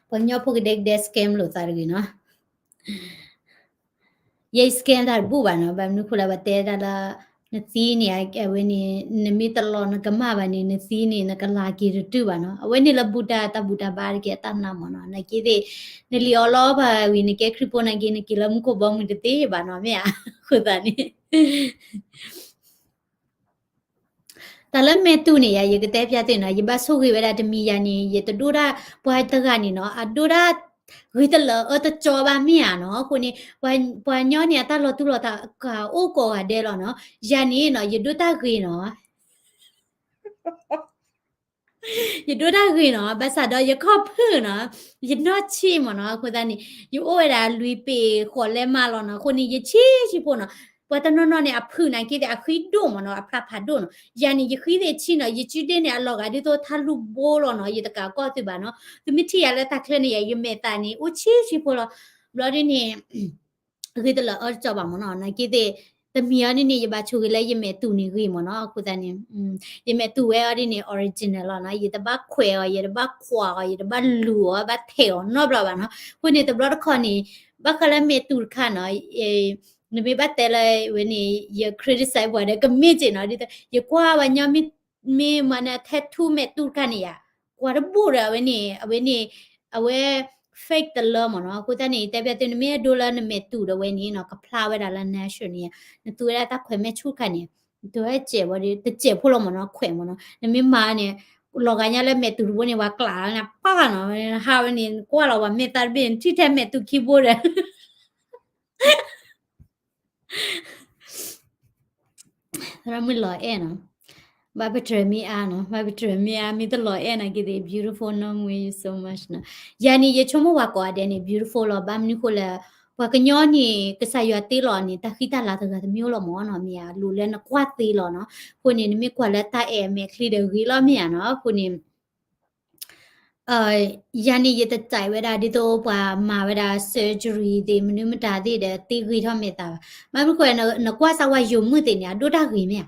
ပှၤကညီဖိကဒဲကဒဲ scam လိာ်သးတဂ့ၤနီၤ. ယဲ scam တၢ်တဘူၣ်ဘၣ်နီၤ, ဘၣ်မနုၤအဃိလဲၣ် ပှၤတဲဒၣ်လၢ နသံန့ၣ် အဝဲန့ၣ် နမ့ၢ်တလီၤနကမၣ်ဘၣ်န့ၣ် နသံန့ၣ် နကလၤက့ၤတတုၢ်ဘၣ်နီၤ. အဝဲန့ၣ်လၢဘူၣ်တၢ် တၢ်ဘူၣ်တၢ်ဘါတက့ၢ် အတၢ်နါမၢ်နီၤ. နာ်က့သ့ၣ် နလံၣ်အီၣ်လီအီၣ်ဘၣ်ဝံၤ နကဲခရံာ်ဖိနာ်က့ နက့ၤလၢမူခိၣ်ဘီမုၢ်တသ့ဘၣ်နီၤ မ့ၢ်ဧါ. အဃိသတးန့ၣ် တၢ်လၢမဲာ်တူၢ်န့ၣ်ယၤ ယကတဲပျးသုနီၤ, ယဘၣ်ဆိၣ်ဂ့ၤဝဲဒၣ်တမံၤယၤန့ၣ် ယတဒိၣ်တၢ်ပှၤတဂၤန့ၣ်နီၤ, အဒိၣ်တၢ်ဂ့ၤတလၢအၢတကၠီဘၣ်မ့ၢ်ဧါနီၤ. အဃိန့ၣ် ပှၤညီန့ၣ် အတၢ်လီၤတူၢ်လီၤကာ်အိၣ်ကိးဂၤဒဲးလီၤနီၤ. ယၤန့ၣ်နီၤ ယဒိၣ်တၢ်ဂ့ၤနီၤ ယဒိၣ်တၢ်ဂ့ၤနီၤ, ဘၣ်ဆၣ်ဒီးယခီၣ်ဖုၣ်နီၤ, ယနီၢ်ဆံးမၢ်နီၤ. အဃိသတးန့ၣ် ယအိၣ်ဝဲဒၣ်လွံၢ်ပ့ၤဃိးလဲမးလီၤနီၤ. အဃိန့ၣ် ယဆံးဆံးဖိနီၤ. ပှၤတနီၤနီၤန့ၣ် အဖုၣ်နာ်က့သ့ၣ် အဃံဒိၣ်မ့ၢ်နီၤ, အဖျါဖးဒိၣ်နီၤ. ယၤန့ၣ် ယဃံသ့ၣ်ဆံနီၤ, ယစုဒ့န့ၣ် အလီၤဂာ်ဒ်သိးထါလူၢ်ဘိလီၤနီၤ, ယတကးကီၢ်သုဘၣ်နီၤ. သုမ့ၢ်ထံၣ်ယၤလၢတၢ်ချၢန့ၣ် ယမဲာ်သၣ်န့ၣ် အိၣ်ဆံဆံဖိလီၤ. ဘျီဒ်န့ၣ် ဂ့ၤတလၢအၢတကီဘၣ်မ့ၢ်နီၤ, နာ်က့သ့ၣ် တမံၤအီၤဒ်န့ၣ် ယဘၣ်ဆိၣ်ဂ့ၤလၢယမဲာ်တူာ်န့ၣ်ဂ့ၤမ့ၢ်နီၤ, အဃိသတးန့ၣ် ယမဲာ်တူာ်ဝဲအီၤဒ်န့ၣ် original လီၤနီၤ, ယတဘၣ်ခွဲးအီၤ, ယတဘၣ်ခွးအီၤ, ယတဘၣ်လူၤအီၤ, ဘၣ်ထဲးအီၤနီတဘျီဘၣ်နီၤ. အဃိန့ၣ် တဘျီတခီၣ်န့ၣ် ဘၣ်ဃးလၢမဲာ်တူာ်တခါနီၤ, နမ့ၢ်ဘၣ်တဲလၢဝဲန့ၣ် ယ criticize ပှၤဒီး ကမ့ၢ်က့ၤနီၤ, ဒ်သိး ယကွၢ်ဝဲညီမ့ၢ် မ့ၢ်မၤန့ၣ် အ tattoo မဲာ်တူာ်တခါန့ၣ်ယၤ, ကွၢ်တဘိၣ်ဒီး အဝဲန့ၣ် အဝဲန့ၣ် အဝဲ fake တလၢမ့ၢ်နီၤ. အဃိသတးန့ၣ် တဲဘၣ်သု နမ့ၢ်အဲၣ်ဒိးလၢနမဲာ်တူာ်ဒီးဝဲန့ၣ်နီၤ, ကဖျါဝဲဒၣ်လၢ natural န့ၣ်ယၤ, နသူဝဲဒၣ်တၢ်ခွဲးမဲာ်ဆူၣ်တခါန့ၣ်, နသူဝဲစဲးဝဲဒီး တစဲးဖိလီၤမ့ၢ်နီၤ, ခွဲးမ့ၢ်နီၤ. နမ့ၢ်မၤန့ၣ် လီၤဂာ်ညါလၢမဲာ်တူာ်တဘိန့ၣ် ပှၤကျးလီၤန့ၣ် ပၢ်နီၤ, ဟးဝဲန့ၣ် ကွၢ်လီၤပှၤမဲာ်သၣ်တဘ့ၣ် နထံၣ်ထဲမဲာ်တူာ်ခံဘိဒီး သရၣ်မုၣ်လီၤအဲၣ်နီၤ, ဘၣ်ပတြၢၤမ့ၢ်အါနီၤ, ဘၣ်ပတြၢၤမ့ၢ်အါ, မ့ၢ်တလီၤအဲၣ်နာ်က့သ့ၣ် beautiful နီၢ်မွေး you so much နီၤ. ယၤန့ၣ် ယဆိကမိၣ်ဝဲကိးဂၤဒဲးန့ၣ် beautiful လီၤ. ဘၣ်မနုၤဃိလဲၣ်, ပှၤကညီန့ၣ် ကစၢ်ယွၤတ့လီၤန့ၣ် တၢ်ဃံတၢ်လၤတဂၤတမံၤလီၤမ့ၢ်နီၤ, မ့ၢ်ဧါ, လိၣ်လၢနကွၢ်သ့လီၤနီၤ. အဃိန့ၣ် နမ့ၢ်ကွၢ်လၢတၢ်အဲၣ်အမဲာ်ချံဒီးဂ့ၤလီၤ မ့ၢ်ဧါနီၤ. အဃိန့ၣ် ယၤန့ၣ် ယတကြိုက်ဝဲဒၣ် ဒ်သိးပှၤမၤဝဲဒၣ် surgery သ့ၣ် မနုၤမတၤသ့ၣ်ဒီး သ့ဂ့ၤထီၣ်မဲာ်သၣ်ဘၣ်. ဘၣ်မနုၤဃိ နကွၢ်စၢ်ဝဲယိၤမုၣ်သ့ၣ်န့ၣ် အဒိၣ်တၢ်ဂ့ၤမ့ၢ်ဧါ.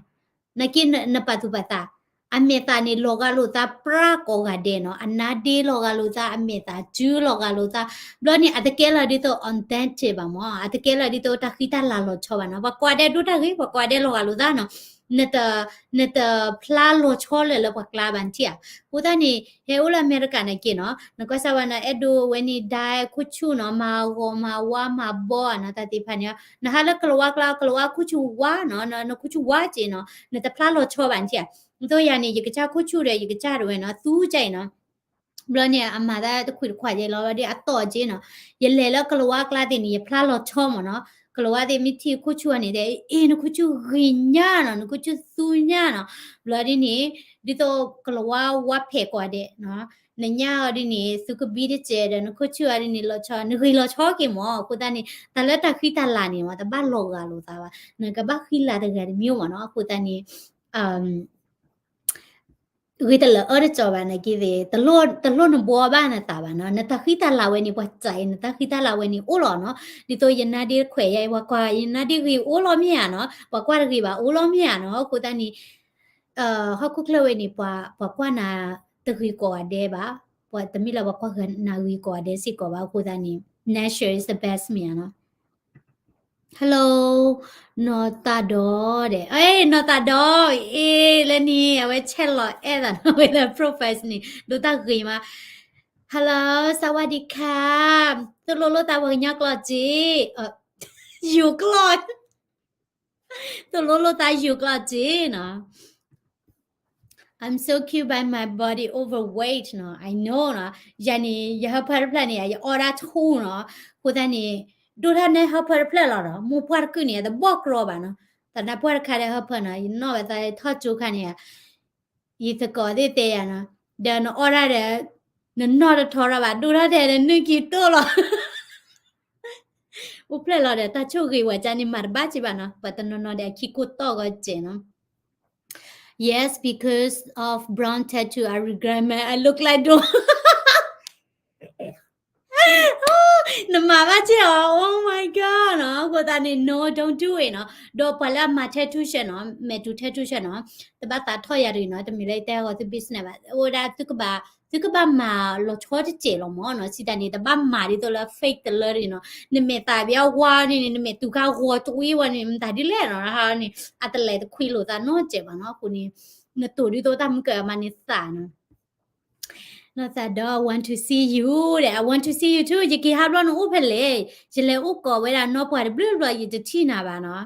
နာ်က့နပာ်သူၣ်ပာ်သး, အမဲာ်သၣ်န့ၣ် လီၤဂာ်လိာ်သးပြၢကိးဂၤဒဲးနီၤ, အနါဒ့လီၤဂာ်လိာ်သး, အမဲာ်သၣ်စု လီၤဂာ်လိာ်သး, ဘျီန့ၣ် အတကဲလၢဒ်သိး authentic ဘၣ်မ့ၢ်, အတကဲလၢဒ်သိးတၢ်ဃံတၢ်လၤလီၤဆီဘၣ်နီၤ. ပှၤကိးဂၤဒဲးဒိၣ်တၢ်ဂ့ၤ, ပှၤကိးဂၤဒဲးလီၤဂာ်လိာ်သးနီၤ. နတ, နတဖျါလီၤဆီလၢာ်လၢပှၤကျါဘၣ်နထံၣ်ဧါ. အဃိသတးန့ၣ် ဟဲအိၣ်လၢအမဲရကၤနာ်က့နီၤ, နကွၢ်စၢ်ဝဲနီၤ, အဲၣ်ဒိးဝဲန့ၣ် dye ခိၣ်ဆူၣ်နီၤ, မၤဂီၤမၤဝါမၤဘီနီၤ, တၢ်သ့ၣ်တဖၣ်န့ၣ်, နဟးလၢကလၤဝါကျါ, ကလၤဝါခိၣ်ဆူၣ်ဝါနီၤ, နခိၣ်ဆူၣ်ဝါက့နီၤ, နတဖျါလီၤဆီဘၣ်နထံၣ်ဧါ. သိးယၤန့ၣ် ယကစၢ်ခိၣ်ဆူၣ်ဒီး ယကစၢ်ဒၣ်ဝဲနီၤ, သူကၢ်အံၤနီၤ ဘျီန့ၣ် အမၤသးတခွံးတခွးက့လီၤ, ဘျီဒ်အတီၢ်က့နီၤ. ယလဲၤလၢကလၤဝါကျါသ့ၣ်န့ၣ် ယဖျါလီၤဆီမ့ၢ်နီၤ. ကလၤဝါသ့ၣ်မ့ၢ်ထံၣ်ခိၣ်ဆူၣ်အီၤန့ၣ် တဲ, အ့, နခိၣ်ဆူၣ်ဂ့ၤညါနီၤ, နခိၣ်ဆူၣ်သူညါနီၤ. ဘျီဒ်န့ၣ် ဒ်သိးကလၤဝါဝါဖဲးကိးဂၤဒဲးနီၤ, နညါအီၤဒ်န့ၣ် သုကဘံတစဲးဒီး နခိၣ်ဆူၣ်အီၤဒ်န့ၣ် လီၤဆီ, နဂ့ၤလီၤဆီက့မ့ၢ်. အဃိသတးန့ၣ် တၢ်လၢတၢ်ဃံတၢ်လၤန့ၣ်မ့ၢ် တဘၣ်လီၤဂာ်လိာ်သးဘၣ်, နကဘၣ်ဃံလၤတဂၤတမံၤမ့ၢ်နီၤ. အဃိသတးန့ၣ် ဂ့ၤတလၢအၢတကီဘၣ်နာ်က့သ့ၣ်, တလိၣ်နဘှီဘၣ်နသးဘၣ်နီၤ. နတၢ်ဃံတၢ်လၤဝဲန့ၣ် ပှၤစံးအံၤ နတၢ်ဃံတၢ်လၤဝဲန့ၣ်အိၣ်လီၤနီၤ. ဒ်သိးယနါဒ့ခွဲးယၤအံၤ ပှၤကွၢ်ယနါဒ့ဂ့ၤအိၣ်လီၤမ့ၢ်ဧါနီၤ, ပှၤကွၢ်တဂ့ၤဘၣ်အိၣ်လီၤမ့ၢ်ဧါနီၤ. အဃိသတးန့ၣ် ဟီၣ်ခိၣ်ချၢဝဲန့ၣ် ပှၤကွၢ်နၤတဂ့ၤကိးဂၤဒဲးဘၣ်, ပှၤတမ့ၢ်လၢပှၤကွၢ်နၤဂ့ၤကိးဂၤဒဲးစ့ၢ်ကီးဘၣ်. အဃိသတးန့ၣ် natural is the best မ့ၢ်ဧါနီၤ. Hello, နီၢ်သးဒီးဒဲး, နီၢ်သးဒီး, အ့ လၢန့ၣ် အဝဲဆဲးလီၤအဲၣ်သးနီၤ, အဝဲလၢ profile န့ၣ် ဒိၣ်တၢ်ဂ့ၤမး. Hello, စဝါဒံခါ, သိၣ်လိလိာ်သးပှၤကညီကျိာ်စ့, ယိၤကျိာ်, သိၣ်လိလိာ်သးယိၤကျိာ်စ့နီၤ. I'm so cute but my body overweight နီၤ, I know နီၤ. ယၤန့ၣ် ယဟၢဖၢတဖျၢၣ်န့ၣ် ယအီၣ်ဒၣ်ထူနီၤ. အဃိသတးန့ၣ် ဒိၣ်ထီၣ်န့ၢ်ဟၢဖၢတဖျၢၣ်လီၤဒီး မိၢ်ပှၢ်တကုၢ်န့ၣ် အတဘီၣ်ကြီဘၣ်နီၤ. သနာ်ပှၢ်တခါဒီးဟၢဖၢနီၤ, ယနီၣ်ဝဲသးထီၣ်ကၠိခါန့ၣ် ယသကိးသ့ၣ်တဲယၤနီၤ, ဒီးနအီၣ်ဒၣ်ဒီး နနီၢ်တထီထီၣ်ဘၣ်, ဒိၣ်ထီၣ်ထဲဒီးနုာ်က့ၤတိၢ်လီၤ. အိၣ်ဖျဲၣ်လီၤဒီး တၢ်ဆိၣ်ဂ့ၤဝဲကန့ၣ် မၤတဘၣ်က့ဘၣ်နီၤ, ပှၤတနီၤနီၤဒီးအခံကိၢ်တီၢ်ဂီၤစဲးနီၤ. Yes, because of brown tattoo, I regret my, I look like ဒိၣ် နမၤဘၣ်က့အီၤ, oh my god နီၤ. အဃိသတးန့ၣ် no, don't do it နီၤ. ဒီးပှၤလၢအမၤ tattoo ရှဲနီၤ, မဲာ်တူၤ tattoo ရှဲနီၤ, တဘၣ်သးထီၣ်ယၤတဂ့ၤနီၤ, တမ့ၢ်လၢယတဲအဂီၢ်သု business ဘၣ်. အိၣ်ဝဲဒၣ်သုကဘၣ်, သုကဘၣ်မၤလီၤဆီတစဲးလီၤမ့ၢ်နီၤ. စံးတၢ်န့ၣ် တဘၣ်မၤဒ်သိးလၢ fake တလၢတဂ့ၤနီၤ. နမဲာ်သးဘၣ်အဝါန့ၣ်န့ၣ် နမဲာ်တူၤခါဂီၤတဝံၤဝဲန့ၣ် မတၤဒ်လဲၣ်နီၤ, ဟါန့ၣ် အတလဲၤတခွံလိာ်သးနီတစဲးဘၣ်နီၤ. အဃိန့ၣ် နတိၢ်ဒ်သိးတၢ်မုၢ်ကၢၤမၤန့ၢ်သးနီၤ. နီၢ်သးဒီး I want to see you ဒီး I want to see you too. ယက့ၤဟးဘျီနအိၣ်ဖဲလဲၣ်, ယလဲၤအိၣ်ကိးဝဲဒၣ်နီၢ်ပှၢ်တဘျုးဘျီ ယတထံၣ်နၤဘၣ်နီၤ.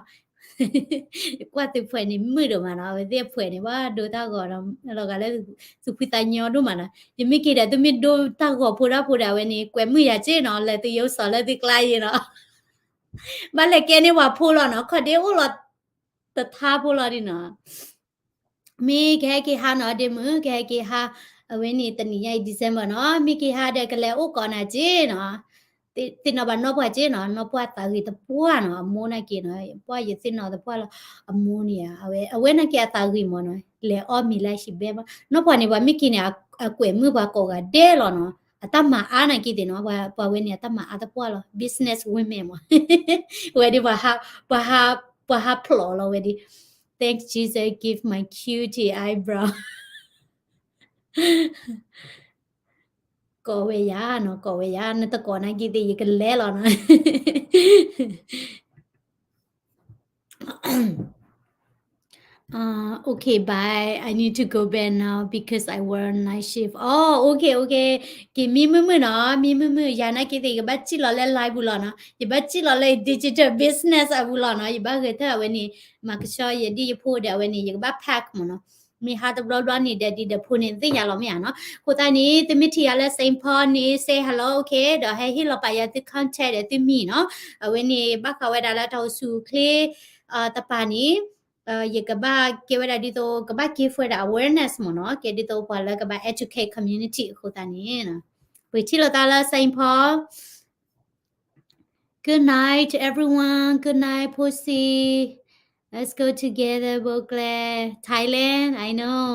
ကွၢ်သုဖှဲးန့ၣ်မုာ်ဒိၣ်မးနီၤ, အဝဲသ့ၣ်အဖှဲးန့ၣ် ဘၣ်ဒိတၢ်ဂီၤဒီး လီၤဂာ်လၢသုဖှံသးညီဒိၣ်မးနီၤ. ယမ့ၢ်က့ၤဒီး သုမ့ၢ်ဒိတၢ်ဂီၤဖိဒၣ်ဖိဒီး အဝဲန့ၣ် ကွဲးမုာ်ယၤက့နီၤ, လဲၤသုယိစီၤလၢသုကျါယ့နီၤ. ဘၣ်လဲၤကဲန့ၢ်ပှၤဖိလီၤနီၤ, ခီၣ်ဒ့အိၣ်လီၤတထါဖိလီၤဒ်နီၤ. မ့ၢ်ကဟဲက့ၤဟါနီၤ, ဒ့မုၣ် ကဟဲက့ၤဟါ, အဝဲန့ၣ်တနံၤညါအံၤ December နီၤ, မ့ၢ်က့ၤဟါဒီးကလဲၤအိၣ်ကိးနၤက့နီၤ. သ့ၣ်နီၣ်ဘၣ်နီၢ်ပှၢ်က့နီၤ, နီၢ်ပှၢ်သးဂ့ၤတပှၢ်နီၤ, အမိၢ်နာ်က့နီၤ, ပှၢ်ယသ့ၣ်နီၣ်တပှၢ်လီၤ, အမိၢ်န့ၣ် အဝဲ အဝဲနာ်က့အသးဂ့ၤမးနီၤ, လဲၤအီၣ်မ့ၤလၢဟံၣ်ဘဲဘၣ်, နီၢ်ပှၢ်န့ၣ် ပှၤမ့ၢ်က့ၤန့ၣ် အကွဲးမုာ်ပှၤကိးဂၤဒဲးလီၤနီၤ, အတၢ်မၤအါနာ်က့သ့ၣ်နီၤ, ပှၤဝဲန့ၣ် အတၢ်မၤအါတပှၢ်လီၤ, business women မး, ဝဲဒ် ပှၤဟးဖျိးလီၤဝဲဒ်, Thanks Jesus give my cutie eyebrow ကိးဝဲယၤနီၤ, ကိးဝဲယၤ, နတကိးနာ်က့သ့ၣ် ယကလဲၤလီၤနီၤ. Uh, okay, bye. I need to go bed now because I work night shift. Oh, okay, okay. က့ၤမံမုာ်မုာ်နီၤ, မံမုာ်မုာ်, ယၤနာ်က့သ့ၣ် ယကဘၣ်စံၣ်လီၤလၢ live ပူၤလီၤနီၤ, ယဘၣ်စံၣ်လီၤလၢ digital business အပူၤလီၤနီၤ, ယဘၣ်ဂဲၤထၢၣ်အဝဲန့ၣ်, မၤကဆှီယဒ်ယဖိဒီးအဝဲန့ၣ် ယကဘၣ် pack မးနီၤ, မ့ၢ်ဟါတဘျီဘျီန့ၣ် daddy ဒီးဖိန့ၣ် သ့ၣ်ညါလီၤမ့ၢ်ဧါနီၤ, အဃိသတးန့ၣ် သုမ့ၢ်ထံၣ်ယၤလၢ Saint Paul န့ၣ် say hello, okay, ဒီးဟဲဟ့ၣ်လီၤပာ်ယၤသု contact ဒီးသုမံၤနီၤ, အဝဲန့ၣ် ဘၣ်ဃးဝဲဒၣ်လၢတၢ်အိၣ်ဆူၣ်အိၣ်ချ့ တပၤန့ၣ် ယကဘၣ်ကဲဝဲဒၣ်ဒ်သိး ကဘၣ်ကဲ for the awareness မ့ၢ်နီၤ, ကဲဒ်သိးပှၤလၢကဘၣ် educate community အဃိသတးန့ၣ်, ပထံၣ်လိာ်သးလၢ Saint Paul. Good night to everyone. Good night, Pussy. Let's go together, ဘိကျဲ Thailand, I know.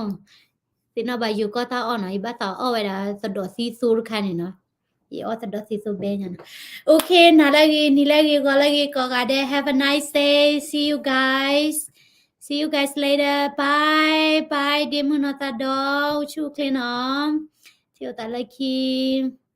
သ့ၣ်နီၣ်ဘၣ်ယိၤကီၢ်တၢ်အီၣ်နီၤ, ယဘၣ်သးအီၣ်ဝဲဒၣ်သဒီးသံသိတခါန့ၣ်နီၤ, ယအီၣ်သဒီးသံသိဘဲညါနီၤ. Okay, နၤလၢအဂ့ၤ, နံၤလၢအဂ့ၤ, ဂီၤလၢအဂ့ၤ, ကိးဂၤဒဲး, have a nice day. See you guys. See you guys later. Bye bye. ဒ့မုၣ်နီၢ်သးဒီ, အိၣ်ဆူၣ်အိၣ်ချ့နီၤ, ထံၣ်လိာ်သးလၢခံ.